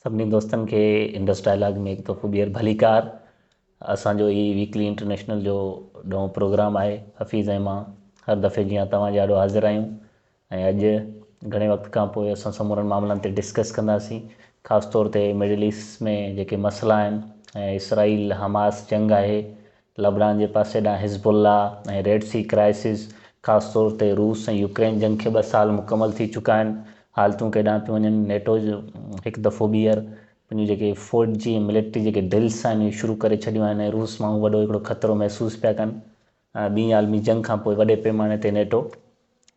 سڀني دوستن کي انڊس ڊائلاگ ۾ هڪ دفعو ٻيهر ڀليڪار. اسان جو هي ويڪلي انٽرنيشنل جو نئون پروگرام آهي. حفيظ ۽ مان هر دفعي جيان توهان جي آڏو حاضر آهيون ۽ اڄ گهڻي وقت کان پوء اسان سمورن معاملن تي ڊسڪس ڪنداسين خاص طور تي مڊل ايسٽ ۾ جيڪي مسئلا آهن ۽ اسرائيل حماس جنگ آهي لبنان جي پاسي ڏانهن حزب الله ۽ ريڊ سي ڪرائسز، خاص طور تي روس ۽ يوڪرين جنگ کي ٻه سال مڪمل ٿي چڪا آهن، حالتون ڪيڏانهن پيون وڃن، نيٽو هڪ دفعو ٻيهر پنهنجون جيڪي فوجي ۽ ملٽري جيڪي ڊرلس آهن اهي شروع ڪري ڇڏيون آهن ۽ روس مان هو وڏو هڪڙو خطرو محسوس پيا ڪن، ٻي عالمي جنگ کان پوء وڏي پيماني تي نيٽو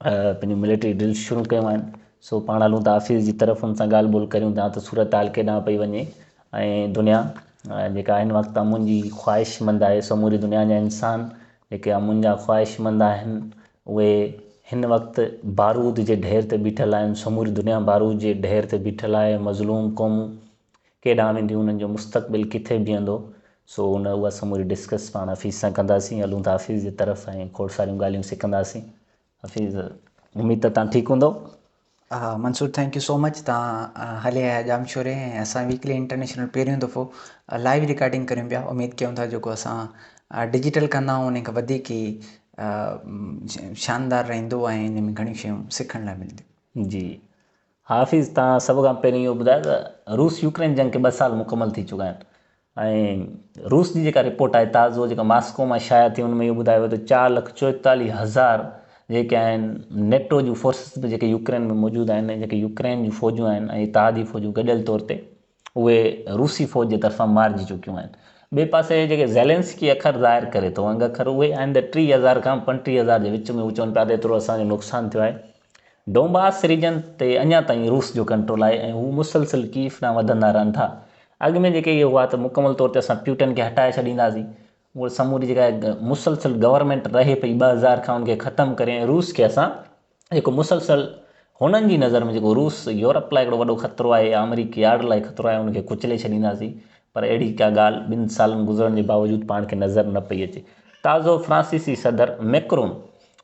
پنهنجون ملٽري ڊرلز شروع ڪيون آهن سو پاڻ هلون ٿا حفيظ جي طرف ان سان ڳالهه ٻولهه ڪريون ٿا ته صورتحال ڪيڏانهن پئي وڃي ۽ دنيا جيڪا هن وقت امن جي خواهشمند آهي سموري دنيا جا انسان جيڪي امن جا خواهشمند آهن اهي هن وقت بارود جي ڍير تي بيٺل آهن سموري دنيا بارود جي ڍير تي بيٺل آهي مظلوم قومون ڪيڏانهن وينديون انهن جو مستقبل ڪٿي بيهندو سو ان اها سموري ڊسڪس پاڻ حفيظ سان ڪنداسين هلون ٿا حفيظ جي طرف ۽ کوڙ ساريون ڳالهيون سکنداسين حفيظ اميد ته تان ٺيڪ هوندو. ها Mansoor thank you so much تان هلي آيا ڄامشوري ۽ اسان ويڪلي انٽرنيشنل پهريون دفعو لائيو رڪارڊنگ ڪريون پيا اميد ڪيون ٿا جيڪو اسان ڊجيٽل ڪندا آهيون ان کان وڌيڪ ئي شاندار رهندو ۽ ان ۾ گهڻيون شيون سکڻ لاء ملنديون. جي حافظ توهان سڀ کان پهرين اهو ٻڌايو ته روس يوڪرين جنگ کي ٻه سال مڪمل ٿي چڪا آهن ۽ روس جي جيڪا رپورٽ آهي تازو جيڪا ماسڪو مان شايع ٿي ان ۾ اهو ٻڌايو ويو ته 4,44,000 جيڪي آهن نيٽو جون فورسز به جيڪي يوڪرين ۾ موجود آهن ۽ جيڪي يوڪرين جون فوجون آهن ۽ اتحادي فوجون گڏيل طور تي اهي روسي فوج جي طرفان مارجي چڪيون آهن ٻئي پاسي جيڪي زيلنسڪي اکر ظاهر ڪري ٿو انگ اکر اهي آهن ته 30,000 کان 35,000 جي وچ ۾ هو چون پيا ته ايترو اسان جو نقصان ٿيو آهي ڊونباس ريجن تي اڃا تائين روس جو ڪنٽرول آهي ۽ هو مسلسل ڪيف ڏانهن وڌندا رهن ٿا. اڳ ۾ جيڪي اهي هئا ته مڪمل طور تي اسان پيوٽن کي هٽائي ڇڏينداسين. اها سموري جيڪا مسلسل گورنمينٽ رهي پئي 2000 کان ان کي ختم ڪري ۽ روس کي اسان جيڪو مسلسل هنن جي نظر ۾ جيڪو روس يورپ لاء هڪڙو وڏو خطرو آهي يا آمريڪي آڙ لاء خطرو آهي ان کي ڪچلي ڇڏينداسين پر اهڙي ڪا ڳالهه ٻن سالن گذرڻ جي باوجود پاڻ کي نظر نه پئي اچي. تازو فرانسيسي صدر ميڪرون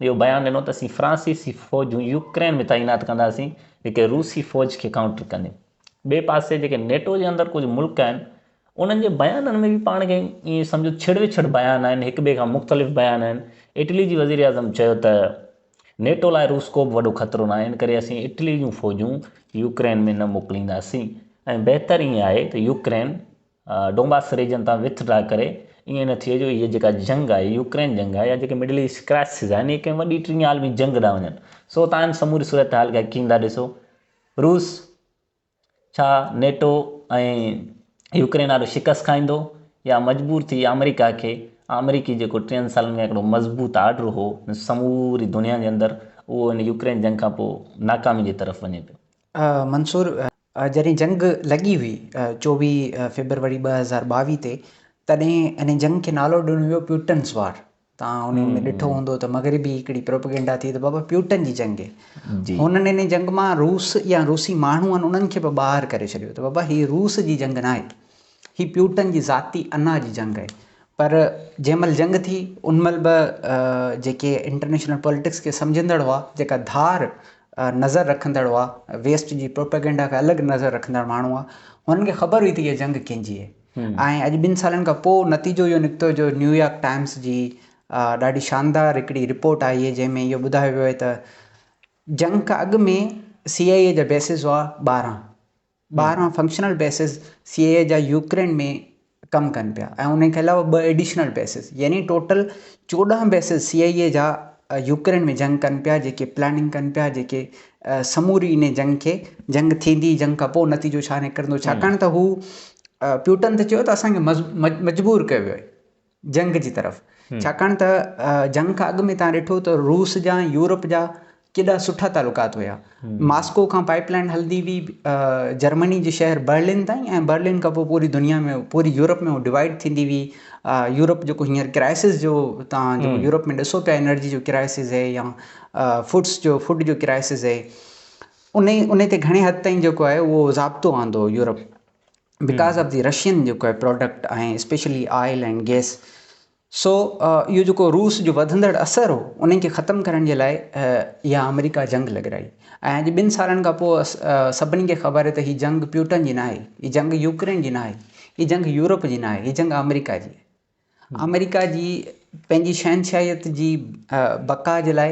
اهو بيان ڏنو ته اسين فرانسيسي فوجون يوڪرين ۾ تعينات ڪنداسين جيڪي روسي فوج کي ڪائونٽر ڪنديون. ٻئي پاسي جيڪي نيٽو جي اندر ڪجهه ملڪ آهن انهن جي بيانن ۾ به پاڻ کي ائين سمجهو ڇڙ وڇڙ بيان آهن هڪ ٻئي کان مختلف بيان آهن. اٽلي جي وزيراعظم چيو ته نيٽو لاء روس ڪو به وڏو خطرو ناهي ان ڪري اسين اٽلي جون فوجون يوڪرين ۾ نه موڪلينداسين ۽ بهتر ائين آهي ته يوڪرين ڊونباس ريجن تان وٿ ڊرا ڪري ائين نه ٿئي جو هيء جيڪا جنگ آهي يوڪرين جنگ آهي يا جيڪي مڊل ايسٽ ڪرائسز آهن اهي ڪنهن وڏي ٽين عالمي جنگ ڏانهن وڃن سو تان ان سموري صورتحال کي ڪيئن ٿا ڏسو روس ڇا نيٽو ۽ يوڪرين آڏو شڪست کائيندو يا مجبور ٿي آمريڪا کي آمريڪي جيڪو ٽيهن سالن کان هڪڙو مضبوط آرڊر هو سموري دنيا جي اندر اهو ان يوڪرين جنگ کان پوء ناڪامي جي طرف وڃي پيو. منصور جڏهن جنگ لڳي هئي 24 فيبروري 2022 تي تڏهن ان جنگ کي نالو ڏنو ويو پيوٽنس وار تان ان ۾ ڏٺو هوندو ته مغربي هڪڙي پروپيگنڊا ٿي ته بابا پيوٽن جي جنگ آهي هنن ان جنگ مان روس يا روسي ماڻهو آهن انهن کي به ٻاهر ڪري ڇڏيو ته بابا هي روس جي جنگ ناهي هي پيوٽن جي ذاتي انا جي جنگ آهي پر جنهن مهل جنگ ٿي ان مهل به جيڪي انٽرنيشنل پاليٽڪس کي سمجهندڙ هئا جيڪا ڌار نظر رکندڙ هئا ويسٽ جي پروپيگنڊا کي الڳ نظر رکندڙ ماڻهو هئا هنن کي خبر هئي ته هيء جنگ ڪنهن جي آهي ۽ اڄ ٻن سالن کان پوء نتيجو اهو نڪتو جو نيويارڪ ٽائمس جي ڏاڍي شاندار هڪڙي رپورٽ آئي آهي جنهن ۾ اهو ٻڌايو ويو آهي ته جنگ کان اڳ ۾ سي آء اي جا بيسز هئا 12 12 فنڪشنل بيسز سي اي جا يوڪرين ۾ ڪم ڪن پيا ۽ ان کان علاوه ٻه ايڊيشنل بيسز يعني ٽوٽل 14 بيسز سي آء اي جا يوڪرين ۾ جنگ ڪن پيا جيڪي پلاننگ ڪن پيا جيڪي سموري ان جنگ کي جنگ ٿيندي جنگ کان پوء نتيجو ڇا نڪرندو ڇاڪاڻ ته هو پيوٽن ته چيو ته اسان کي مجبور ڪيو ويو آهي جنگ جي طرف ڇاڪاڻ ته جنگ کان اڳ ۾ تان ڏٺو ته روس جا ۽ يورپ جا ڪيڏا سٺا تعلقات هيا ماسڪو کان پائپ لائن هلندي هئي جرمني جي شهر برلن تائين ۽ برلن کان پوء پوري دنيا ۾ پوري يورپ ۾ ڊوائيڊ ٿيندي هئي يورپ جيڪو هينئر ڪرائسس جو تان جيڪو يورپ ۾ ڏسو پيا انرجي جو ڪرائسس هي يا فوڊس جو فوڊ جو ڪرائسس هي ان ان تي گهڻي حد تائين جيڪو آهي اهو ضابطو آندو Europe because of the Russian جيڪو آهي پراڊڪٽ ۽ اسپيشلي آئل ۽ گيس. سو اهو جيڪو روس جو وڌندڙ اثر هو ان کي ختم ڪرڻ جي لاء اها آمريڪا جنگ لڳرائي ۽ اڄ ٻن سالن کان پوء سڀني کي خبر آهي ته هي جنگ پيوٽن جي ناهي، هي جنگ يوڪرين جي ناهي، هي جنگ يورپ جي ناهي، هي جنگ آمريڪا جي آهي. آمريڪا جي پنهنجي شهنشاهيت جي بقا جي لاء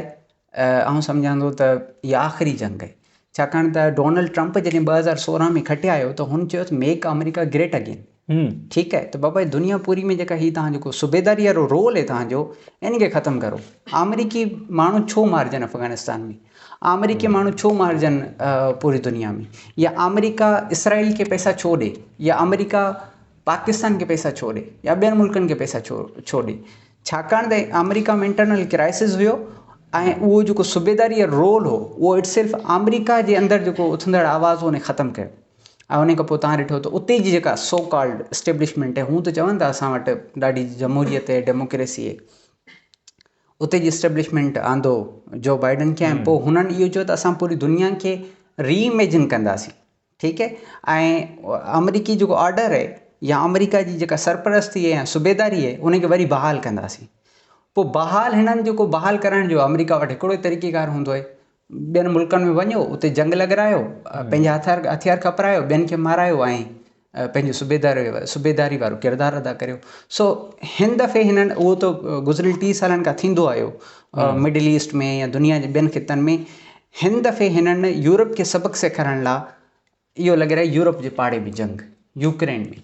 آئون سمجهان ٿو ته اها آخري جنگ آهي. ڇاڪاڻ ته ڊونلڊ ٽرمپ جڏهن 2016 ۾ کٽي آيو ته هن چيو ته ميڪ آمريڪا گريٽ اگين. ٺيڪ آهي ته بابا دنيا پوري ۾ جيڪا هي توهان جيڪو صوبيداري وارو رول آهي توهان جو ان کي ختم ڪرو. آمريڪي ماڻهو ڇو مارجن افغانستان ۾، آمريڪي ماڻهو ڇو مارجن پوري دنيا ۾، يا آمريڪا اسرائيل کي پئسا ڇو ڏي، يا آمريڪا پاڪستان کي پئسا ڇو ڏي، يا ٻين ملڪن کي پئسا ڇو ڏي. ڇاڪاڻ ته آمريڪا ۾ انٽرنل ڪرائسس هيو ۽ اهو جيڪو صوبيداري وارو رول هو اهو it self آمريڪا جي اندر جيڪو اٿندڙ آواز هو ان ختم ڪيو. ۽ ان کان پوء توهان ڏٺو ته اتي جي جيڪا سو ڪالڊ اسٽيبلشمينٽ آهي هون ته چون ٿا اسان وٽ ڏاڍي جمهوريت آهي ڊيموڪريسي آهي اتي جي اسٽيبلشمينٽ آندو جو بائيڊن کي ۽ پوء هنن اهو چيو ته اسان پوري دنيا کي ري اميجن ڪنداسين ٺيڪ آهي ۽ آمريڪي جيڪو آرڊر آهي يا آمريڪا جي جيڪا سرپرستي آهي يا صوبيداري آهي ان کي وري بحال ڪنداسين پوء بحال هنن جيڪو بحال ڪرڻ جو آمريڪا وٽ هڪڙو ئي طريقيڪار هوندو آهي ٻين ملڪن ۾ وڃو اتي جنگ لڳرايو پنهنجا هٿيار هٿيار کپرايو ٻين کي مارايو ۽ پنهنجو صوبيدار صوبيداري وارو ڪردار ادا ڪريو سو هن دفعي هنن اهو ته گذريل 30 سالن کان ٿيندو آيو مڊل ايسٽ ۾ يا دنيا جي ٻين خطن ۾ هن دفعي هنن يورپ کي سبق سيکارڻ لاء اهو لڳرائي يورپ جي پاڙي ۾ جنگ يوڪرين ۾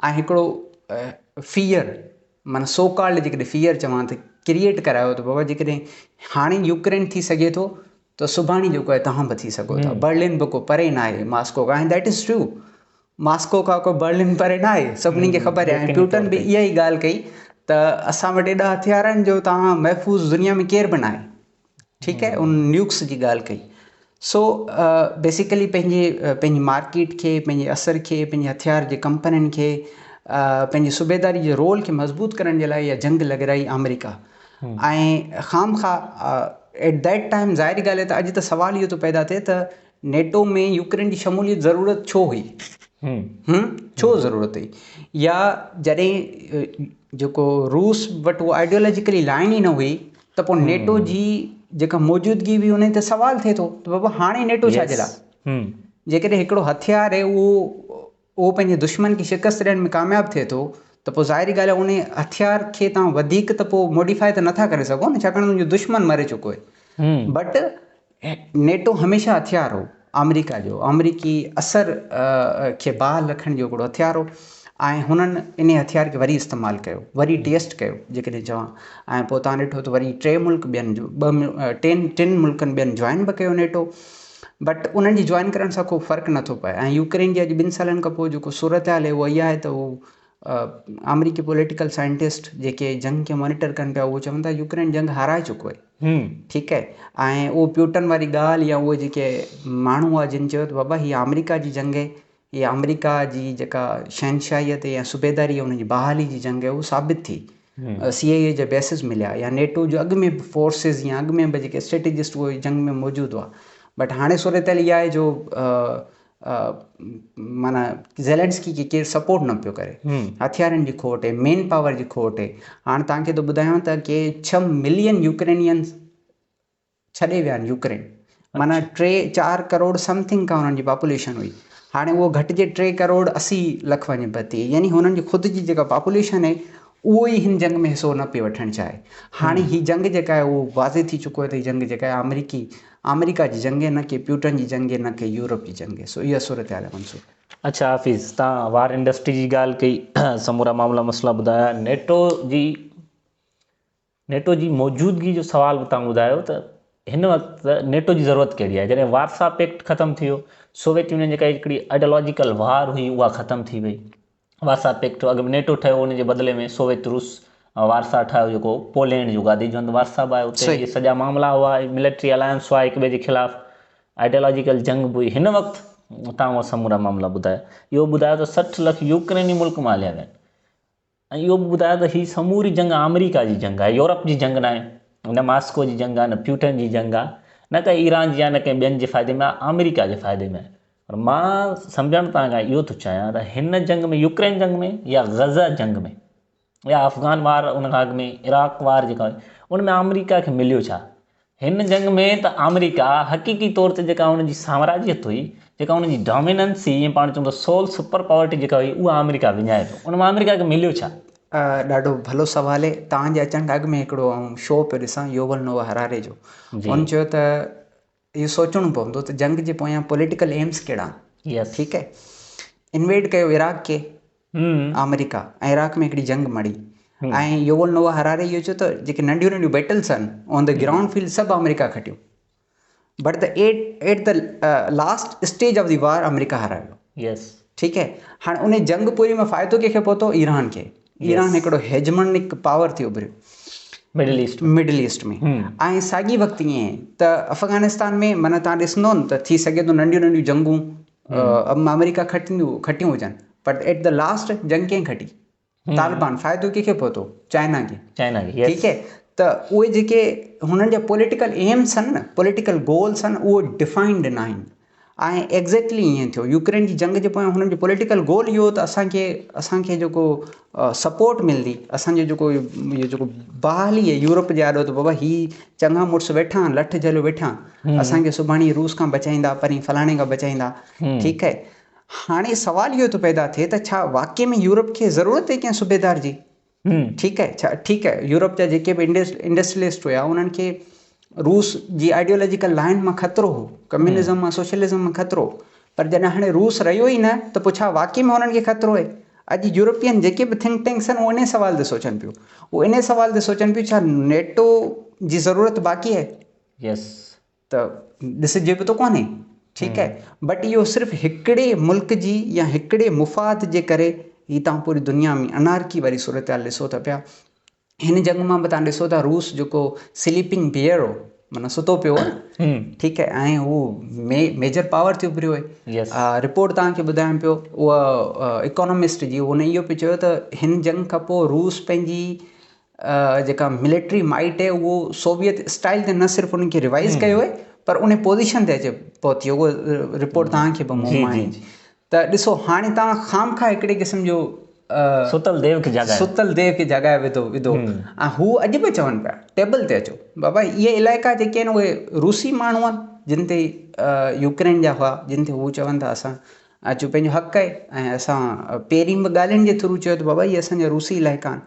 ۽ هڪڙو فيئر معنيٰ سو ڪالڊ جيڪڏهن فيئر چوان ته ڪريئيٽ ڪرايو ته بابا جيڪڏهن هاڻي يوڪرين ٿي سگهي ٿو ته سڀاڻي جيڪو آهي توهان به ٿي سگهو ٿا برلن به ڪو پري نه آهي ماسڪو کان ۽ that is true Moscow کان ڪو برلن پري نه آهي سڀني کي خبر آهي ۽ پيوٽن به اها ئي ڳالهه ڪئي ته اسان وٽ ايڏا هٿيار آهن جو توهان محفوظ دنيا ۾ ڪير به نه آهي ٺيڪ آهي ان نيوڪس جي ڳالهه ڪئي سو بيسيڪلي پنهنجي پنهنجي مارڪيٽ کي پنهنجي اثر کي پنهنجي هٿيار جي ڪمپنين کي پنهنجي صوبيداري جي رول کي مضبوط ڪرڻ جي لاء اها جنگ لڳرائي آمريڪا ۽ خام خواه ايٽ that time ظاهري ڳالهه آهي ته اڄ ته سوال اهو ٿو پيدا ٿئي ته نيٽو ۾ يوڪرين جي شموليت ضرورت ڇو هئي ڇو ضرورت هئي يا جڏهن جيڪو روس وٽ اها آئيڊيالاجيڪلي لائن ئي نه هئي ته پوء نيٽو جي جيڪا موجودگي هئي ان تي سوال ٿئي ٿو ته بابا هاڻي نيٽو ڇا جي لاء جيڪڏهن هڪڙو هٿيار آهي اهو اهو پنهنجي دشمن کي شڪست ڏيڻ ۾ ڪامياب ٿئي ٿو ته پوء ظاهري ڳالهه آهي ان هٿيار کي توهان وڌيڪ ته پوء موڊيفائي ته نٿا ڪري سگهو نه ڇاڪاڻ ته ان جو دشمن مري چڪو آهي بٽ نيٽو هميشه هٿيار هو آمريڪا جو، آمريڪي اثر کي بحال رکڻ جو هڪڙو هٿيار هو ۽ هنن انهي هٿيار کي وري استعمال ڪيو، وري ٽيسٽ ڪيو جيڪڏهن چوان ۽ پوء توهان ڏٺو ته وري ٽي ملڪ ٻين ٻه ٽين ٽن ملڪن ٻين جوائن به ڪيو نيٽو بٽ انهن جي جوائن ڪرڻ سان ڪو فرق نٿو پئي ۽ يوڪرين جي اڄ ٻن سالن کان پوء جيڪو صورتحال آهي اها اها آهي ته هو آمريڪي پوليٽيڪل سائنٽسٽ جيڪي جنگ کي مانيٽر ڪن پيا اهو چون ٿا يوڪرين جنگ هارائي چڪو آهي. ٺيڪ آهي ۽ اهو پيوٽن واري ڳالهه يا اهي جيڪي ماڻهو هئا جن چيو ته بابا هي آمريڪا جي جنگ آهي هي آمريڪا جي جيڪا شهنشاهيت يا صوبيداري ان جي بحالي جي جنگ آهي اهو ثابت ٿي سي آئي اي جا بيسز مليا يا نيٽو جو اڳ ۾ به فورسز يا اڳ ۾ به جيڪي اسٽريٽجسٽ اهي جنگ ۾ موجود هئا بٽ هاڻي صورتحال اها آهي جو معنيٰ زيلنسڪي کي ڪير سپورٽ نه پيو ڪري هٿيارن جي کوٽ آهي مين پاور جي کوٽ آهي هاڻ توهان کي ٿو ٻڌايان ته ڪي 6 ملين يوڪرينينز ڇڏي ويا آهن يوڪرين معنيٰ 3 4 ڪروڙ سمٿنگ کان هنن جي پاپوليشن هئي هاڻي اهو گهٽجي 3 ڪروڙ 80 لک وڃي پهتي يعني هنن جي خود جي جيڪا پاپوليشن آهي اهو ئي هن جنگ ۾ حصو نه پئي وٺڻ چاهي. هاڻي هي جنگ جيڪا آهي اهو واضح ٿي چڪو آهي ته هي جنگ جيڪا آهي آمريڪي آمريڪا جي جنگ آهي نه ڪي پيوٽن جي جنگ آهي نه ڪي يورپ جي جنگ آهي سو اها صورتحال آهي منصور. اڇا حفيظ توهان وار انڊسٽري جي ڳالهه ڪئي سمورا معاملا مسئلا ٻڌايا نيٽو جي نيٽو جي موجودگي جو سوال به توهان ٻڌايو ته هن وقت نيٽو جي ضرورت ڪهڙي آهي جڏهن وارسا پيڪٽ ختم ٿي ويو سوويت يونين جيڪا هڪڙي آئيڊيالاجيڪل وار هئي اها ختم ٿي وئي وارسا پيڪٽ اڳ ۾ نيٽو ٺهيو ان جي بدلي ۾ سوويت روس وارسا ٺاهيو جيڪو پولينڊ جو گادي جو هنڌ وارسا به آهي اتي اهي سڄا معاملا هئا ملٽري الائنس هئا هڪ ٻئي جي خلاف آئيڊيالاجيڪل جنگ به هئي هن وقت تان اها سمورا معاملا ٻڌايا اهو ٻڌايو ته 60 لک يوڪريني ملڪ مان هليا ويا آهن ۽ اهو به ٻڌايو ته هي سموري جنگ آمريڪا جي جنگ آهي يورپ جي جنگ ناهي نه ماسڪو جي جنگ آهي نه پيوٽن جي جنگ آهي نه ڪا ايران جي آهي نه ڪنهن ٻين جي فائدي ۾ آهي آمريڪا جي فائدي ۾ آهي پر مان سمجهڻ توهان کان اهو ٿو چاهيان ته هن جنگ ۾ يوڪرين جنگ ۾ يا غزه جنگ ۾ يا افغان وار ان کان اڳ ۾ عراق وار جيڪا هئي ان ۾ آمريڪا کي مليو ڇا؟ هن جنگ ۾ ته آمريڪا حقيقي طور تي جيڪا ان جي سامراجيت هئي جيڪا ان جي ڊاميننس هئي ائين پاڻ چئون ته سول سپر پاورٽي جيڪا هئي اها آمريڪا وڃائي پيو ان مان آمريڪا کي مليو ڇا؟ ڏاڍو ڀلو سوال آهي توهان جي اچڻ کان اڳ ۾ هڪڙو آئون شو پيو ڏسان يوول نووا هراري جو ان چيو ته اهو سوچڻو پوندو ته جنگ جي پويان پوليٽيڪل ايمس ڪهڙا آهن ٺيڪ آهي انويڊ ڪيو عراق کي آمريڪا ۽ عراق ۾ هڪڙي جنگ مڙهي ۽ يوول نووا هراري اهو چيو ته جيڪي ننڍيون ننڍيون بيٽلس آهن آن the ground field سڀ آمريڪا کٽيون but the at at the last stage of the war آمريڪا هارايو يس ٺيڪ آهي هاڻي ان جنگ پوري ۾ فائدو ڪنهن کي پهتو ايران کي ايران هڪڙو هيجمنڪ پاور ٿي اڀريو مڊل ايسٽ مڊل ايسٽ ۾ ۽ ساڳي وقت ائين ته افغانستان ۾ معنيٰ تان ڏسندو نه ته ٿي سگهي ٿو ننڍيون ننڍيون جنگون آمريڪا کٽنديون کٽيون هجن بٽ ايٽ the last جنگ ڪنهن کٽي طالبان فائدو ڪنهن کي پهتو چائنا کي چائنا کي ٺيڪ هي ته اهي جيڪي هنن جا پوليٽيڪل ايمس آهن نه پوليٽيڪل گولس آهن اهو ڊفائنڊ نه آهن ۽ ايگزيڪٽلي ائين ٿيو يوڪرين جي جنگ جي پويان هنن جو پوليٽيڪل گول اهو هو ته اسان کي اسان کي جيڪو سپورٽ ملندي اسان جو جيڪو اهو جيڪو بحالي آهي يورپ جي آڏو ته بابا هي چڱا مڙس ويٺا آهن لٺ جهليو ويٺا آهن اسان کي سڀاڻي روس کان بچائيندا پرين فلاڻي کان بچائيندا ٺيڪ آهي هاڻي سوال اهو ٿو پيدا ٿئي ته ڇا واقعي ۾ يورپ کي ضرورت آهي ڪنهن صوبيدار جي ٺيڪ آهي ڇا ٺيڪ آهي يورپ جا جيڪي به انڊسٽريلسٽ هيا انهن کي روس جي آئيڊيولاجيڪل لائن مان خطرو هو ڪميونزم مان سوشلزم مان خطرو هو پر جڏهن هاڻي روس رهيو ئي نه ته پوء ڇا واقعي ۾ انهن کي خطرو آهي اڄ يورپين جيڪي به ٿنڪ ٽينڪس آهن اهي انهي سوال تي سوچن پيو اهي انهي سوال تي سوچن پيو ڇا نيٽو جي ضرورت باقي آهي يس ته ڏسجي به ته ڪونهي ٺيڪ آهي بٽ اهو صرف هڪڙي ملڪ جي يا هڪڙي مفاد جي ڪري هي تان پوري دنيا ۾ انارڪي واري صورتحال ڏسو ٿا پيا هن جنگ مان به تان ڏسو ٿا روس جيڪو سليپنگ بيئر هو معنيٰ ستو پيو هو ٺيڪ آهي ۽ هو ميجر پاور ٿي اڀريو آهي رپورٽ تان کي ٻڌايان پيو اها اڪانومسٽ جي هن اهو پيو چيو ته هن جنگ کان پوء روس پنهنجي جيڪا ملٽري مائٽ آهي اهو سوويت اسٽائل تي نه صرف انهن کي ريوائز ڪيو آهي پر ان پوزيشن تي اچي پهتي اهو رپورٽ توهان کي به مون آهي ته ڏسو هاڻي توهان خام خواهه هڪڙي قسم جو ستل ديو کي جاڳائي ستل ديو کي جاڳائي وڌو وڌو ۽ هو اڄ به چون پيا ٽيبل تي اچو بابا اهي علائقا جيڪي آهن اهي روسي ماڻهو آهن جن تي يوڪرين جا هئا جن تي هو چون ٿا اسان اچو پنهنجو حق آهي ۽ اسان پهرين به ڳالهين جي ٿرو چيو ته بابا اهي اسان جا روسي علائقا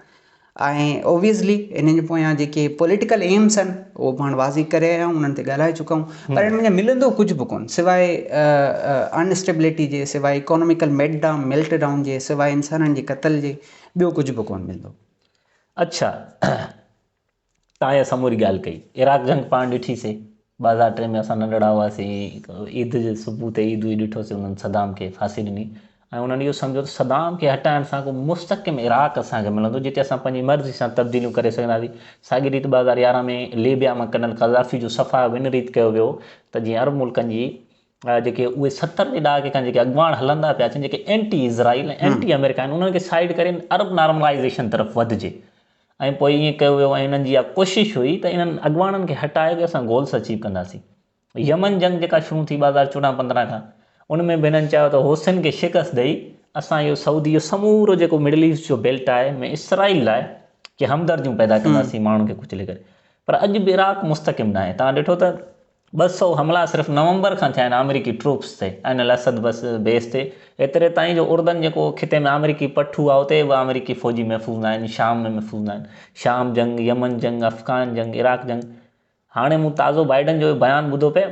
آهن ۽ اوبويسلي انهن جي پويان جيڪي پوليٽيڪل ايمس آهن اهو پاڻ واضح ڪري آيا آهيون انهن تي ڳالهائي چڪا آهيون پر انهن ۾ ملندو ڪجهه به ڪونه سواء ان اسٽيبلٽي جي سواء اڪاناميڪل ميٽ ڊائون ميلٽ ڊائون جي سواء انسانن جي قتل جي ٻيو ڪجهه به ڪونه ملندو. اڇا تان اها سموري ڳالهه ڪئي. عراق جنگ پاڻ ڏٺي سي. 2003 ۾ اسان ننڍڙا هئاسين عيد جي صبح تي عيد هئي ڏٺوسين انهن صدام کي ڦاسي ڏني ۽ انهن اهو سمجهيو ته صدام کي هٽائڻ سان ڪو مستحڪم عراق اسان کي ملندو جتي اسان پنهنجي مرضي سان تبديليون ڪري سگهنداسين ساڳي ريت 2011 ۾ ليبيا مان ڪرنل قذافي جو صفايو به ان ريت ڪيو ويو ته جيئن عرب ملڪن جي جيڪي اهي 70 جي ڏهاڪي کان جيڪي اڳواڻ هلندا پيا اچن جيڪي اينٽي اسرائيل ۽ اينٽي آمريڪا آهن انهن کي سائيڊ ڪري عرب نارملائيزيشن طرف وڌجي ۽ پوء ائين ڪيو ويو ۽ انهن جي اها ڪوشش هئي ته انهن اڳواڻن کي هٽائي به اسان گولس اچيو ڪنداسين. يمن جنگ جيڪا شروع ٿي 2014 15 کان ان ۾ به هنن چيو ته حوثين کي شڪست ڏئي اسان اهو سعودي جو سمورو جيڪو مڊل ايسٽ جو بيلٽ آهي ان ۾ اسرائيل لاء ڪي همدرديون پيدا ڪنداسين ماڻهن کي ڪچلي ڪري پر اڄ به عراق مستحڪم ناهي توهان ڏٺو ته 200 حملا صرف نومبر کان ٿيا آهن آمريڪي ٽروپس تي عين الاسد بس بيس تي ايتري تائين جو اردن جيڪو خطي ۾ آمريڪي پٺو آهي اتي به آمريڪي فوجي محفوظ نه آهن شام ۾ محفوظ نه آهن شام جنگ يمن جنگ افغان جنگ عراق جنگ هاڻي مون تازو بائيڊن جو بيان ٻڌو پئي